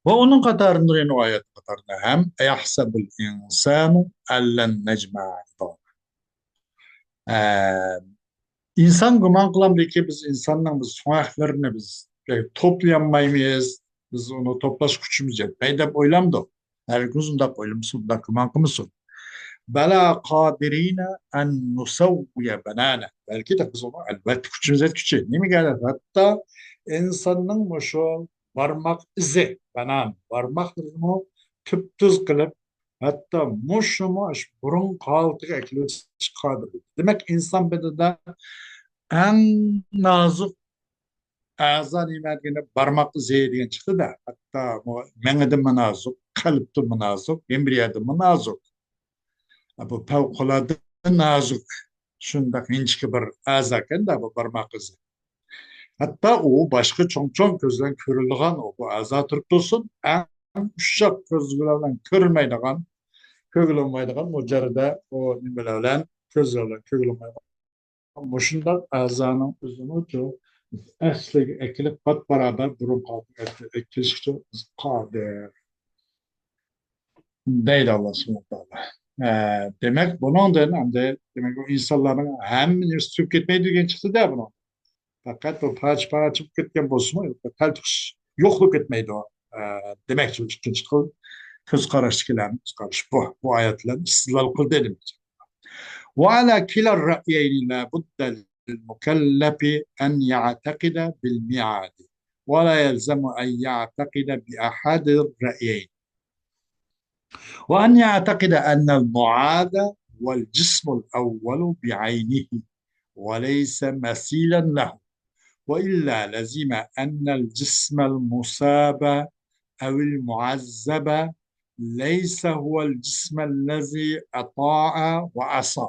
ۋە ئۇنىڭ قاتارىدا يەنە ئايەت قاتارىدا ھەم، أيحسب الإنسان ألن نجمع عظامه. ئە، ئىنسان گۇمان قىلامدۇكى، بىز ئىنساننىڭ بىز سۆڭەكلىرىنى بىز توپلىيالمايمىز، بىز ئۇنى توپلاش كۈچىمىز يەتمەيدۇ دەپ ئويلامدۇ؟ ھەرگىز ئۇنداق ئويلىمىسۇن، ئۇنداق گۇمان قىلمىسۇن. بەلى قادىرىنە ئەن نۇسەۋۋىيە بەنانە. بەلكى دە بىز ئۇنى ئەلۋەتتە كۈچىمىز يەتكۈچى. نېمىگە؟ ھەتتا ئىنساننىڭ مۇشۇ بارماق ئىزى، بەنان، بارماقلىرىنىمۇ تۈپتۈز قىلىپ، ھەتتا مۇشۇمۇ بۇرۇن ھالىتىگە ئەكېلىۋېتىشكە قادىر. دېمەك، ئىنسان بەدىنىدە ئەڭ نازۇك ئەزا نېمە دېگەندە، بارماق ئىزى دېگەن چىقتى-دە. ھەتتا بۇ مېڭىدىنمۇ نازۇك، قەلبتىنمۇ نازۇك، ھەممە يەردىنمۇ نازۇك. بۇ پەۋقۇلئاددە نازۇك، شۇنداق ئىنچىكە بىر ئەزاكەن-دە بۇ بارماق ئىزى. ھەتتا ئۇ باشقا چوڭ-چوڭ كۆز بىلەن كۆرۈلىدىغان ئۇ، بۇ ئەزا تۇرۇپ تۇرسۇن، ئەڭ ئۇششاق كۆز بىلەن كۆرۈلمەيدىغان، كۆرۈلمەيدىغان مۇجەررىدە ئۇ نېمىلەر بىلەن كۆزلەر بىلەن كۆرۈلمەيدىغان مۇشۇنداق ئەزانىڭ ئۆزىنىچۇ ئەسلىگە ئەكېلىپ، بات بارابەر بۇرۇنقى ھالىتىگە ئەكېلىشكىچۇ قادىر. دەيدۇ ئاللا سۇبھانەھۇ ۋە تائالا. ئە، دېمەك، بۇنىڭدىن ئەمدى، دېمەك، ئۇ ئىنسانلارنىڭ ھەممە نېمىسى تۈگەپ كەتمەيدۇ دېگەن چىقتى-دە بۇنىڭ. پەقەت بۇ پارچە-پارچە بولۇپ كەتكەن بولسىمۇ، تەلتۆكۈس يوق بولۇپ كەتمەيدۇ. ئە، دېمەكچى، ئىككىنچى خىل كۆز قاراشتىكىلەرنىڭ كۆز قارىشى بۇ. بۇ ئايەت بىلەن ئىستىدلال قىلدى دېمەكچى. وعلى كلا الرأيين لا بد للمكلف أن يعتقد بالميعاد، ولا يلزم أن يعتقد بأحد الرأيين، وأن يعتقد أن المعاد هو الجسم الأول بعينه وليس مثيلا له، وإلا لزم أن الجسم المصاب أو المعذب ليس هو الجسم الذي أطاع وعصى.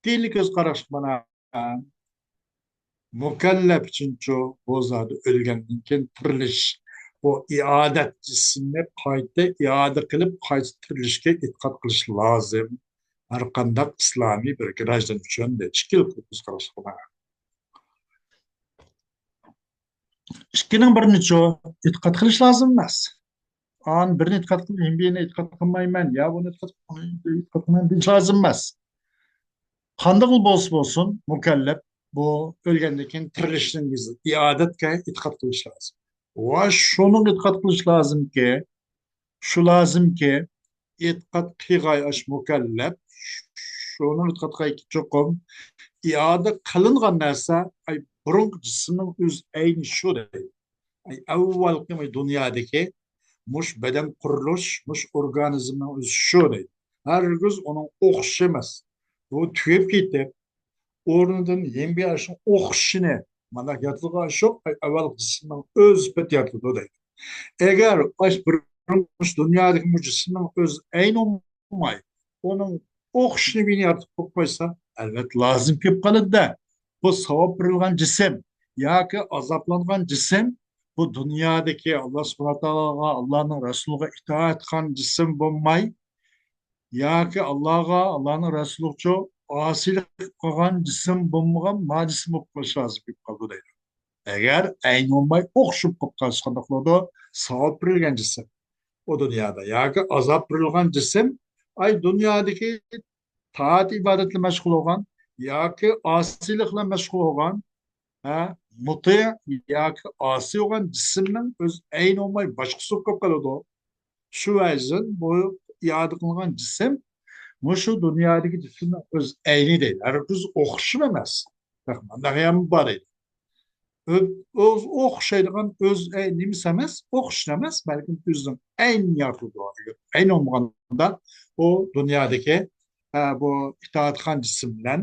ئىككىنچى كۆز قاراشلىق مانا مۇكەللەپ ئۈچۈنچۇ بۇ زادى ئۆلگەندىن كېيىن تىرىلىش، بۇ ئىئادەت، جىسىمنى قايتا ئىئادە قىلىپ، قايتا تىرىلىشكە ئېتىقاد قىلىش لازىم. ھەر قانداق ئىسلامىي بىر گراژدان ئۈچۈن دەيدۇ. ئىككىنچى كۆز قاراشلىق مانا. ئىككىنىڭ بىرىنىچۇ ئېتىقاد قىلىش لازىم ئەمەس. ئان بىرنى ئېتىقاد قىلىپ، يەنە بىرنى ئېتىقاد قىلمايمەن، يا بۇنى ئېتىقاد قىلمايمەن، ئېتىقاد قىلمايمەن دېيىش لازىم ئەمەس. قانداق بولسا بولسۇن، مۇكەللەپ بۇ ئۆلگەندىن كېيىن تىرىلىشنىڭ يۈزى، ئىئادەتكە ئېتىقاد قىلىش لازىم. ۋە شۇنىڭغا ئېتىقاد قىلىش لازىمكى، شۇ لازىمكى، ئېتىقاد قىلغاي ئاش مۇكەللەپ، شۇنىڭ ئېتىقاد قىلغايكى چوقۇم ئىئادە قىلىنغان نەرسە، ئاي، بۇرۇنقى جىسىمنىڭ ئۆز ئەينى شۇ دەيدۇ. ئاي، ئەۋۋەلقى دۇنيادىكى مۇش بەدەن قۇرۇلۇش، مۇش ئورگانىزمنىڭ ئۆزى شۇ دەيدۇ. ھەرگىز ئۇنىڭ ئوخشىشى ئەمەس. بۇ تۈگەپ كېتىپ، ئورنىدىن يېڭى بىر ئاشۇ ئوخشىشىنى، مانا يارىتىلغان ئاشۇ ئەۋۋەلقى جىسىمنىڭ ئۆزى پەت يارىتىلىدۇ دەيدۇ. ئەگەر ئاش بىر دۇنيادىكى مۇ جىسىمنىڭ ئۆز ئەينى بولماي، ئۇنىڭ ئوخشىشىنى بىر يارىتىپ قويۇپ قويسا، ئەلۋەتتە لازىم كېلىپ قالىدۇ-دە. بۇ ساۋاب بېرىلغان جىسىم ياكى ئازابلانغان جىسىم، بۇ دۇنيادىكى ئاللا سۇبھانەھۇ ۋە تائالاغا، ئاللانىڭ رەسۇلىغا ئىتائەت قىلغان جىسىم بولماي، ياكى ئاللاغا، ئاللانىڭ رەسۇلىغىچۇ ئاسىيلىق قىلغان جىسىم بولمىغان ما جىسىم بولۇپ قېلىشى لازىم بولۇپ قالىدۇ دەيدۇ. ئەگەر ئەينى بولماي ئوخشىشىپ قېلىپ قالسا قانداق بولىدۇ؟ ساۋاب بېرىلگەن جىسىم ئۇ دۇنيادا ياكى ئازاب بېرىلغان جىسىم، ئاي، دۇنيادىكى تائەت ئىبادەت بىلەن مەشغۇل بولغان ياكى ئاسىيلىق بىلەن مەشغۇل بولغان، ھە، مۇتىئ ياكى ئاسىي بولغان جىسىمنىڭ ئۆز ئەينى بولماي باشقىسى بولۇپ قالىدۇ. شۇ ۋەجىدىن بۇ ئىئادە قىلىنغان جىسىم مۇشۇ دۇنيادىكى جىسىمنىڭ ئۆز ئەينى دەيدۇ. ھەرگىز ئوخشىشى ئەمەس. مۇنداق ھەم بار ئىدى. ئۆ-، ئۆز ئوخشايدىغان ئۆز ئەي-، نېمىسى ئەمەس، ئوخشىشى ئەمەس، بەلكىم ئۆزىنىڭ ئەينى يارىتىلىدۇ. ئەگەر ئەينى بولمىغاندا، ئۇ دۇنيادىكى، ئە، بۇ ئىتائەتخان جىسىم بىلەن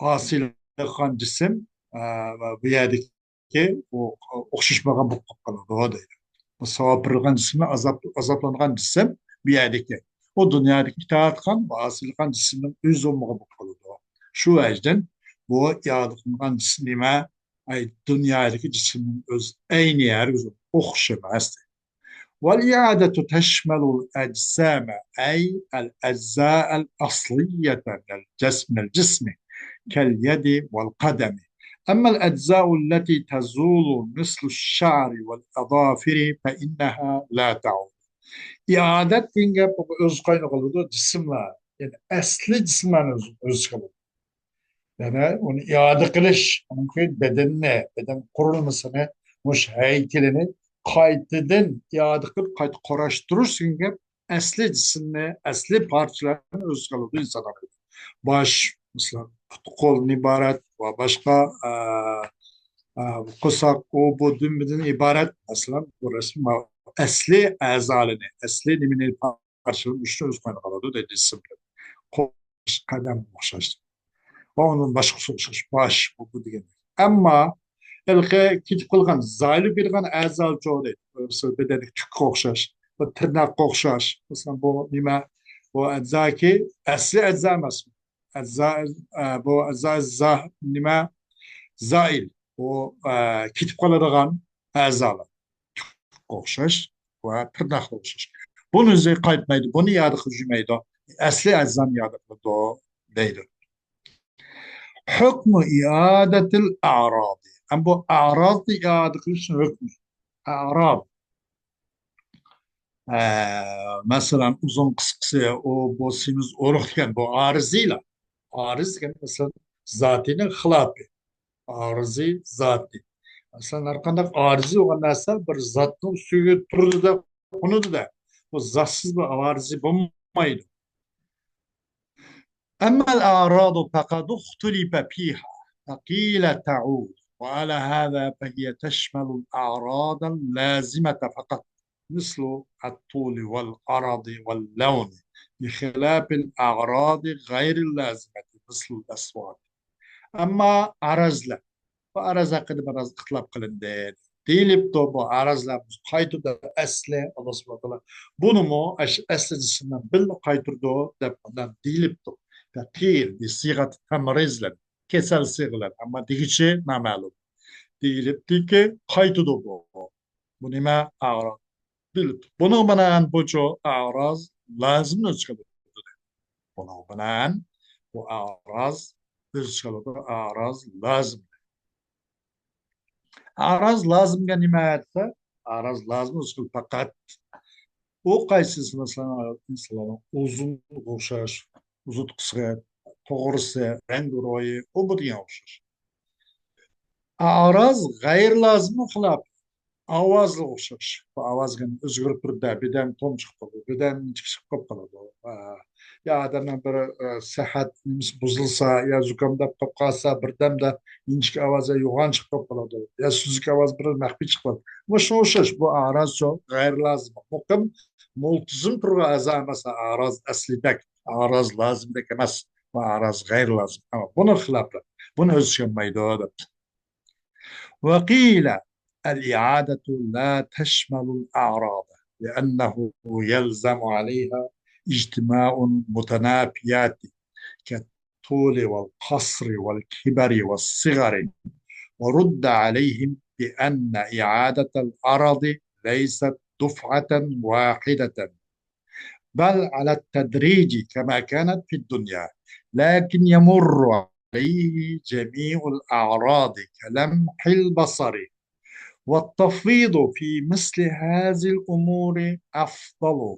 ئاسىيلىقخان جىسىم، ئە، ۋە بۇ يەردىكى ئۇ ئوخشىشمىغان بولۇپ قالىدۇ دەيدۇ. بۇ ساۋاب بېرىلغان جىسىم بىلەن ئازاب، ئازابلانغان جىسىم بۇ يەردىكى. ئۇ دۇنيادىكى ئىتائەتخان ۋە ئاسىيلىقخان جىسىمنىڭ ئۆزى بولمىغان بولۇپ قالىدۇ. شۇ ۋەجىدىن بۇ ئىئادە قىلىنغان جىسىم نېمە؟ ئەي، دۇنيادىكى جىسىمنىڭ ئۆز ئەينى ھەرگىز ئوخشىماس. والإعادة تشمل الأجسام، أي الأجزاء الأصلية من الجسم، من الجسم، كاليد والقدم. أما الأجزاء التي تزول مثل الشعر والأظافر فإنها لا تعود. ئىئادەت دېگەن گەپ ئۆز قاينىغا قالىدۇ، جىسىملار. يەنى ئەسلى جىسىملارنى ئۆز، ئۆز قالىدۇ. يەنى ئۇنى ئىئادە قىلىش، ئۇنىڭ بەدەننى، بەدەن قۇرۇلمىسىنى، مۇشۇ ھەيكىلىنى قايتىدىن ئىئادە قىلىپ، قايتا قۇراشتۇرۇش دېگەن گەپ ئەسلى جىسىمنى، ئەسلى پارچىلارنى ئۆز قىلىدۇ ئىنسان. باش، مەسىلەن، پۇت، قولدىن ئىبارەت ۋە باشقا، ئە، ئە، قورساق، ئۇ، بۇ، دۈمبىدىن ئىبارەت، مەسىلەن، بۇ رەسىم ئەسلى ئەزالىنى، ئەسلى نېمىنى پارچىلىرى مۇشۇ ئۆز قوينىغا ئالىدۇ دەيدۇ، دىسپلىن. قوش، قەدەم ئوخشاش. ۋە ئۇنىڭ باشقىسى ئوخشاش، باش، بۇ، بۇ دېگەن. ئەمما ھېلىقى كېتىپ قالغان، زايىلىپ كېتىدىغان ئەزالىرى دەيدۇ. بىرسى بەدەندىكى تۈككە ئوخشاش، بۇ تىرناققا ئوخشاش. مەسىلەن، بۇ نېمە؟ بۇ ئەزاكى ئەسلى ئەزا ئەمەس. ئەزا، ئە، بۇ ئەزا، زا-، نېمە؟ زائىل. بۇ، ئە، كېتىپ قالىدىغان ئەزالار. ئوخشاش ۋە تىرناققا ئوخشاش. بۇنى ئۆزى قايتمايدۇ، بۇنى ياد قىلجىمايدۇ. ئەسلى ئەجزانى ياد قىلىدۇ. دەيدۇ. ھۆكمۇ ئىئادەتىل ئەرادى. ئەم بۇ ئەرازنى ئىئادە قىلىشنىڭ ھۆكمى. ئەراز. ئە، مەسىلەن، ئۇزۇن قىسقىسى، ئۇ، بۇ، سېمىز ئورۇق دېگەن بۇ ئارىزىيلا. ئارىز دېگەن، مەسىلەن، زاتىنىڭ خىلاپى. ئارىزى زاتى. مەسىلەن، ھەر قانداق ئارىزى بولغان نەرسە بىر زاتنىڭ ئۈستىگە تۇرىدۇ-دە، قونىدۇ-دە. بۇ زاتسىز بىر ئارىزى بولمايدۇ. أما الأعراض فقد اختلف فيها، فقيل تعود، وعلى هذا فهي تشمل الأعراض اللازمة فقط، مثل الطول والعرض واللون، بخلاف الأعراض غير اللازمة مثل الأصوات. ئەمما ئارازلار، بۇ ئارازلار ھەققىدە بىراز ئىختىلاپ قىلىندى. دېيىلىپتۇ، بۇ ئارازلار قايتىدۇ ئەسلى، ئاللا سۇبھانەھۇ ۋە تائالا بۇنىمۇ ئەش-، ئەسلى جىسىمدىن بىللە قايتۇرىدۇ دەپ مۇنداق دېيىلىپتۇ. فەقىر بىسىغەت تەمرىزلەر، كېسەل سىغىلار، ئەمما دېگۈچى نامەلۇم. دېيىلىپتىكى، قايتىدۇ بۇ. بۇ نېمە؟ ئاغرىق. بىلىپ. بۇنىڭ بىلەن بۇچۇ ئاغراز لازىمنى ئۆز ئىچىگە ئالىدۇ. بۇنىڭ بىلەن بۇ ئاغراز ئۆز ئىچىگە ئالىدۇ، ئاغراز لازىم. ئاغراز لازىمگە نېمە دېسە، ئاغراز لازىم ئۆز ئىچىگە پەقەت ئۇ قايسىسى، مەسىلەن، ئىنسانلارنىڭ ئۇزۇن ئوخشاش، ئۇزۇن قىسقا، توغرىسى، رەڭگى رويى، ئۇ بۇ دېگەن ئوخشاش. ئاراز غەيرىي لازىمنىڭ خىلاپى. ئاۋازغا ئوخشاش. بۇ ئاۋاز دېگەن ئۆزگىرىپ تۇرىدۇ، بىردەم توم چىقىپ قالىدۇ، بىردەم ئىنچىكە چىقىپ قالىدۇ. ئا، يا ئادەمنىڭ بىر، ئا، سەھەت نېمىسى بۇزۇلسا، يا زۇكامداپ قالىپ قالسا، بىردەمدە ئىنچىكە ئاۋاز، يا يوغان چىقىپ قالىدۇ، يا سۈزۈك ئاۋاز بىر مەخپىي چىقىپ قالىدۇ. مۇشۇنىڭغا ئوخشاش، بۇ ئاراز شۇ غەيرىي لازىم. مۇقىم، مۇلتىزىم تۇرغان ئەزا ئەمەس، ئاراز ئەسلىدەك، ئاراز لازىمدەك ئەمەس. بۇ ئاراز غەيرىي لازىم. ئەمما بۇنىڭ خىلاپى. بۇنى ئۆز ئىچىگە ئالمايدۇ دەپ. وقيل الإعادة لا تشمل الأعراض لأنه يلزم عليها اجتماع متنافيات كالطول والقصر والكبر والصغر، ورد عليهم بأن إعادة العرض ليست دفعة واحدة، بل على التدريج كما كانت في الدنيا، لكن يمر عليه جميع الأعراض كلمح البصر، والتفويض في مثل هذه الأمور أفضل،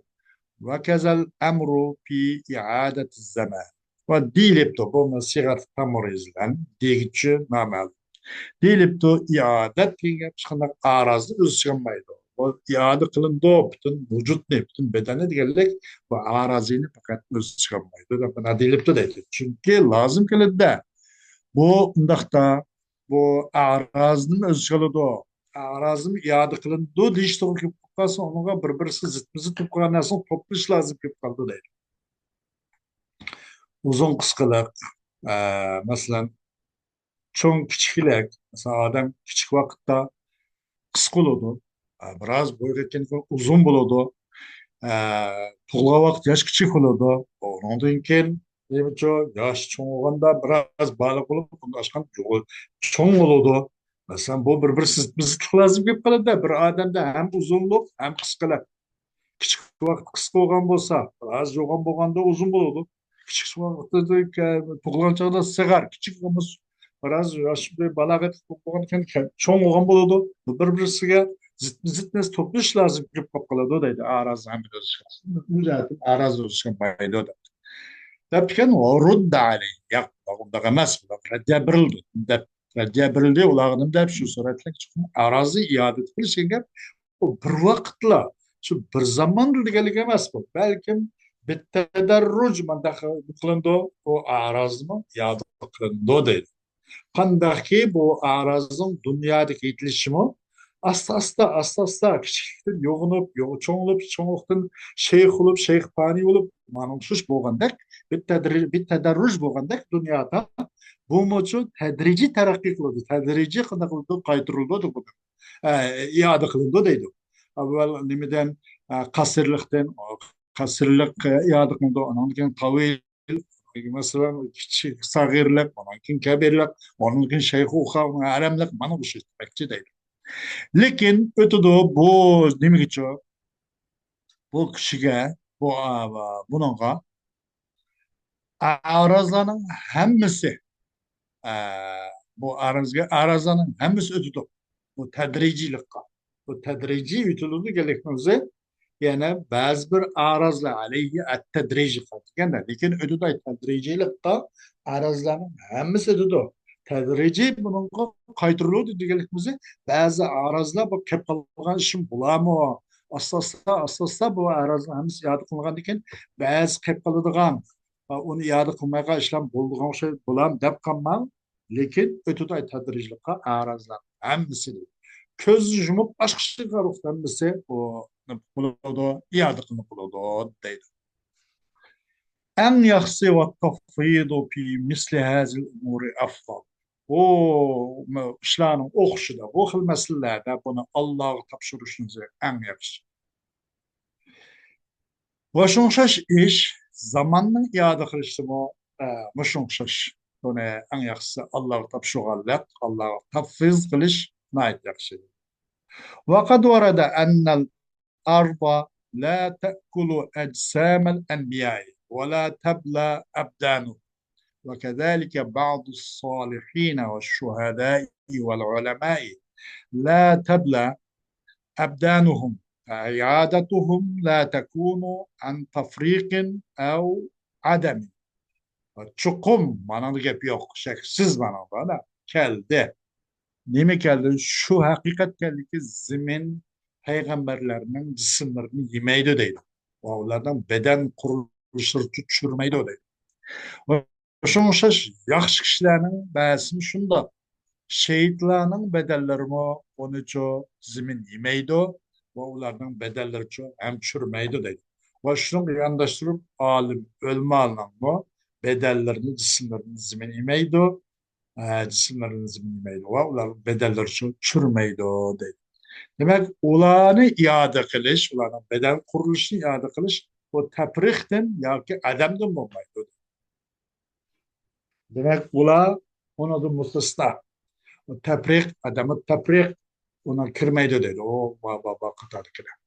وكذا الأمر في إعادة الزمان. ۋە دېيىلىپتۇ، بۇ سىغەت تەمرىز بىلەن دېگۈچى نامەلۇم. دېيىلىپتۇ، ئىئادەت دېگەن گەپ ھېچقانداق ئارازنى ئۆز ئىچىگە ئالمايدۇ. بۇ ئىئادە قىلىنىدۇ، پۈتۈن ۋۇجۇدنى، پۈتۈن بەدەننى دېگەنلىك، بۇ ئارازىنى پەقەت ئۆز ئىچىگە ئالمايدۇ دەپ مانا دېيىلىپتۇ دەيدۇ. چۈنكى لازىم كېلىدۇ-دە. بۇ ئۇنداقتا، بۇ ئارازنىمۇ ئۆز ئىچىگە ئالىدۇ، ئارازنىمۇ ئىئادە قىلىنىدۇ دېيىش توغرا كېلىپ قالسا، ئۇنىڭغا بىر-بىرسى زىتمۇ زىت بولۇپ قالغان نەرسىنى توپلىشىش لازىم كېلىپ قالىدۇ دەيدۇ. ئۇزۇن قىسقىلىق، ئە، مەسىلەن، چوڭ كىچىكلىك، مەسىلەن، ئادەم كىچىك ۋاقىتتا قىسقا بولىدۇ، ئە، بىراز بويىغا يەتكەندىن كېيىن ئۇزۇن بولىدۇ، ئە، تۇغۇلغان ۋاقىت ياش كىچىك بولىدۇ، ئۇنىڭدىن كېيىن نېمىچۇ، ياش چوڭ بولغاندا بىراز بالىغا بولۇپ، ئۇندىن ئاشقان چوڭ بولىدۇ. مەسىلەن، بۇ بىر-بىرسى زىتمۇ زىتلىق لازىم كېلىپ قالىدۇ، بىر ئادەمدە ھەم ئۇزۇنلۇق، ھەم قىسقىلىق. كىچىك ۋاقىت قىسقا بولغان بولسا، بىراز يوغان بولغاندا ئۇزۇن بولىدۇ. كىچىك ۋاقىتتا تۇغۇلغان چاغدا سىغار، كىچىك بولغان بولسا، بىراز ياش بىر بالاغەت بولغاندىن كېيىن چوڭ بولغان بولىدۇ. بۇ بىر-بىرسىگە زىتمۇ زىت نەرسە توپلىشىش لازىم كېلىپ قالىدۇ دەيدۇ. ئاراز ھەم ئۆزۈشكەن. بۇ جەھەتتىن ئاراز ئۆزۈشكەن بايدۇ دەپ. دەپتىكەن، ورد عليه. ياق، ئۇنداق ئەمەس، بۇلار رەددىيە بېرىلدى دەپ، رەددىيە بېرىلدى، ئۇلارغا نېمە دەپ شۇ سۈرەتلىك چىقىپ ئارازنى ئىئادە قىلىش دېگەن گەپ، ئۇ بىر ۋاقىتلا، شۇ بىر زاماندا دېگەنلىك ئەمەس بۇ. بەلكىم بىتەدەررۇج مانداق قىلىنىدۇ، ئۇ ئارازمۇ ئىئادە قىلىنىدۇ دەيدۇ. قانداقكى بۇ ئارازنىڭ دۇنيادىكى يېتىلىشىمۇ ئاستا-ئاستا، ئاستا-ئاستا كىچىكلىكتىن يوغىنىپ، يوغ-، چوڭىيىپ، چوڭلۇقتىن شەيخ بولۇپ، شەيخ پانىي بولۇپ، مانا ئوخشاش بولغاندەك، بىتەدرىج-، بىتەدەررۇج بولغاندەك دۇنيادا بۇمۇچۇ تەدرىجىي تەرەققىي قىلىدۇ، تەدرىجىي قانداق قىلىدۇ، قايتۇرۇلىدۇ بۇ، ئە، ئىئادە قىلىنىدۇ دەيدۇ. ئاۋۋال نېمىدىن، ئە، قەسىرلىقتىن، قەسىرلىق، ئە، ئىئادە قىلىنىدۇ، ئانىڭدىن كېيىن تاۋىل، مەسىلەن، كىچىك ساغىرلىق، ئۇنىڭدىن كېيىن كەبىرلىق، ئۇنىڭدىن كېيىن شەيخۇخا، ھەرەملىق، مانا مۇشۇ دېمەكچى دەيدۇ. لېكىن ئۆتىدۇ بۇ نېمىگىچۇ؟ بۇ كىشىگە، بۇ، ئا، بۇنىڭغا ئەرازلارنىڭ ھەممىسى، ئە، بۇ ئەرازگە، ئەرازلارنىڭ ھەممىسى ئۆتىدۇ. بۇ تەدرىجىيلىققا. بۇ تەدرىجىي ئۆتۈلىدۇ دېگەنلىكىمىز، يەنە بەزى بىر ئەرازلار ئەلەيھى ئەتتەدرىج دېگەندە، لېكىن ئۆتىدۇ تەدرىجىيلىققا، ئەرازلارنىڭ ھەممىسى ئۆتىدۇ. تەدرىجىي بۇنىڭغا قايتۇرۇلىدۇ دېگەنلىكىمىز، بەزى ئەرازلار بۇ قېلىپ قالغان ئىشىم بولامۇ؟ ئاستا-ئاستا، ئاستا-ئاستا بۇ ئەرازلار ھەممىسى ئىئادە قىلىنغاندىن كېيىن بەزى قېلىپ قالىدىغان، ئۇنى ئىئادە قىلمايدىغان ئىشلار بولىدىغان ئوخشايدۇ، بولام دەپ قالماڭ. لېكىن ئۆتىدۇ تەدرىجلىققا ئەرازلار ھەممىسى. كۆز يۇمۇپ ئاچقۇچە رۇخ ھەممىسى ئۇ نېمە قىلىدۇ، ئىئادە قىلىنىپ بولىدۇ دەيدۇ. ئەڭ ياخشىسى، والتفويض في مثل هذه الأمور أفضل. بۇ ئىشلارنىڭ ئوخشىشىدا، بۇ خىل مەسىلىلەردە بۇنى ئاللاغا تاپشۇرۇشىڭىز ئەڭ ياخشى. ۋە شۇڭا ئوخشاش ئىش، زاماننىڭ ئىئادە قىلىشىمۇ، ئە، مۇشۇنىڭغا ئوخشاش. بۇنى ئەڭ ياخشىسى ئاللاغا تاپشۇرغانلىق، ئاللاغا تەفۋىز قىلىش ناھايىتى ياخشى. وقد ورد أن الأرض لا تأكل أجسام الأنبياء ولا تبلى أبدانهم، وكذلك بعض الصالحين والشهداء والعلماء لا تبلى أبدانهم، فعيادتهم لا تكون عن تفريق أو عدم. چوقۇم مانىڭدا گەپ يوق، شەكسىز مانىڭدا كەلدى. نېمە كەلدى؟ شۇ ھەقىقەت كەلدىكى، زېمىن پەيغەمبەرلەرنىڭ جىسىملىرىنى يېمەيدۇ دەيدۇ. ۋە ئۇلارنىڭ بەدەن قۇرۇلۇشلىرىنى چۈشۈرمەيدۇ دەيدۇ. ۋە شۇڭا ئوخشاش ياخشى كىشىلەرنىڭ بەزىسىمۇ شۇنداق. شېھىتلارنىڭ بەدەنلىرىمۇ ئۇنىچۇ زېمىن يېمەيدۇ ۋە ئۇلارنىڭ بەدەنلىرىچۇ ھەم چۈشۈرمەيدۇ دەيدۇ. ۋە شۇنىڭغا يانداشتۇرۇپ ئالىم، ئۆلىمالارنىڭمۇ بەدەنلىرىنى، جىسىملىرىنى زېمىن يېمەيدۇ، ئە، جىسىملىرىنى زېمىن يېمەيدۇ ۋە ئۇلار بەدەنلىرىچۇ چۈشۈرمەيدۇ دەيدۇ. دېمەك، ئۇلارنى ئىئادە قىلىش، ئۇلارنىڭ بەدەن قۇرۇلۇشىنى ئىئادە قىلىش، بۇ تەپرىقتىن ياكى ئەدەمدىن بولمايدۇ. دېمەك، ئۇلار ئۇنىڭدىن مۇستەسنا. تەپرىق، ئەدەمۇ تەپرىق، ئۇنىڭ كىرمەيدۇ دەيدۇ. ئۇ با-، با-، با-، قاتاردىكىلەر.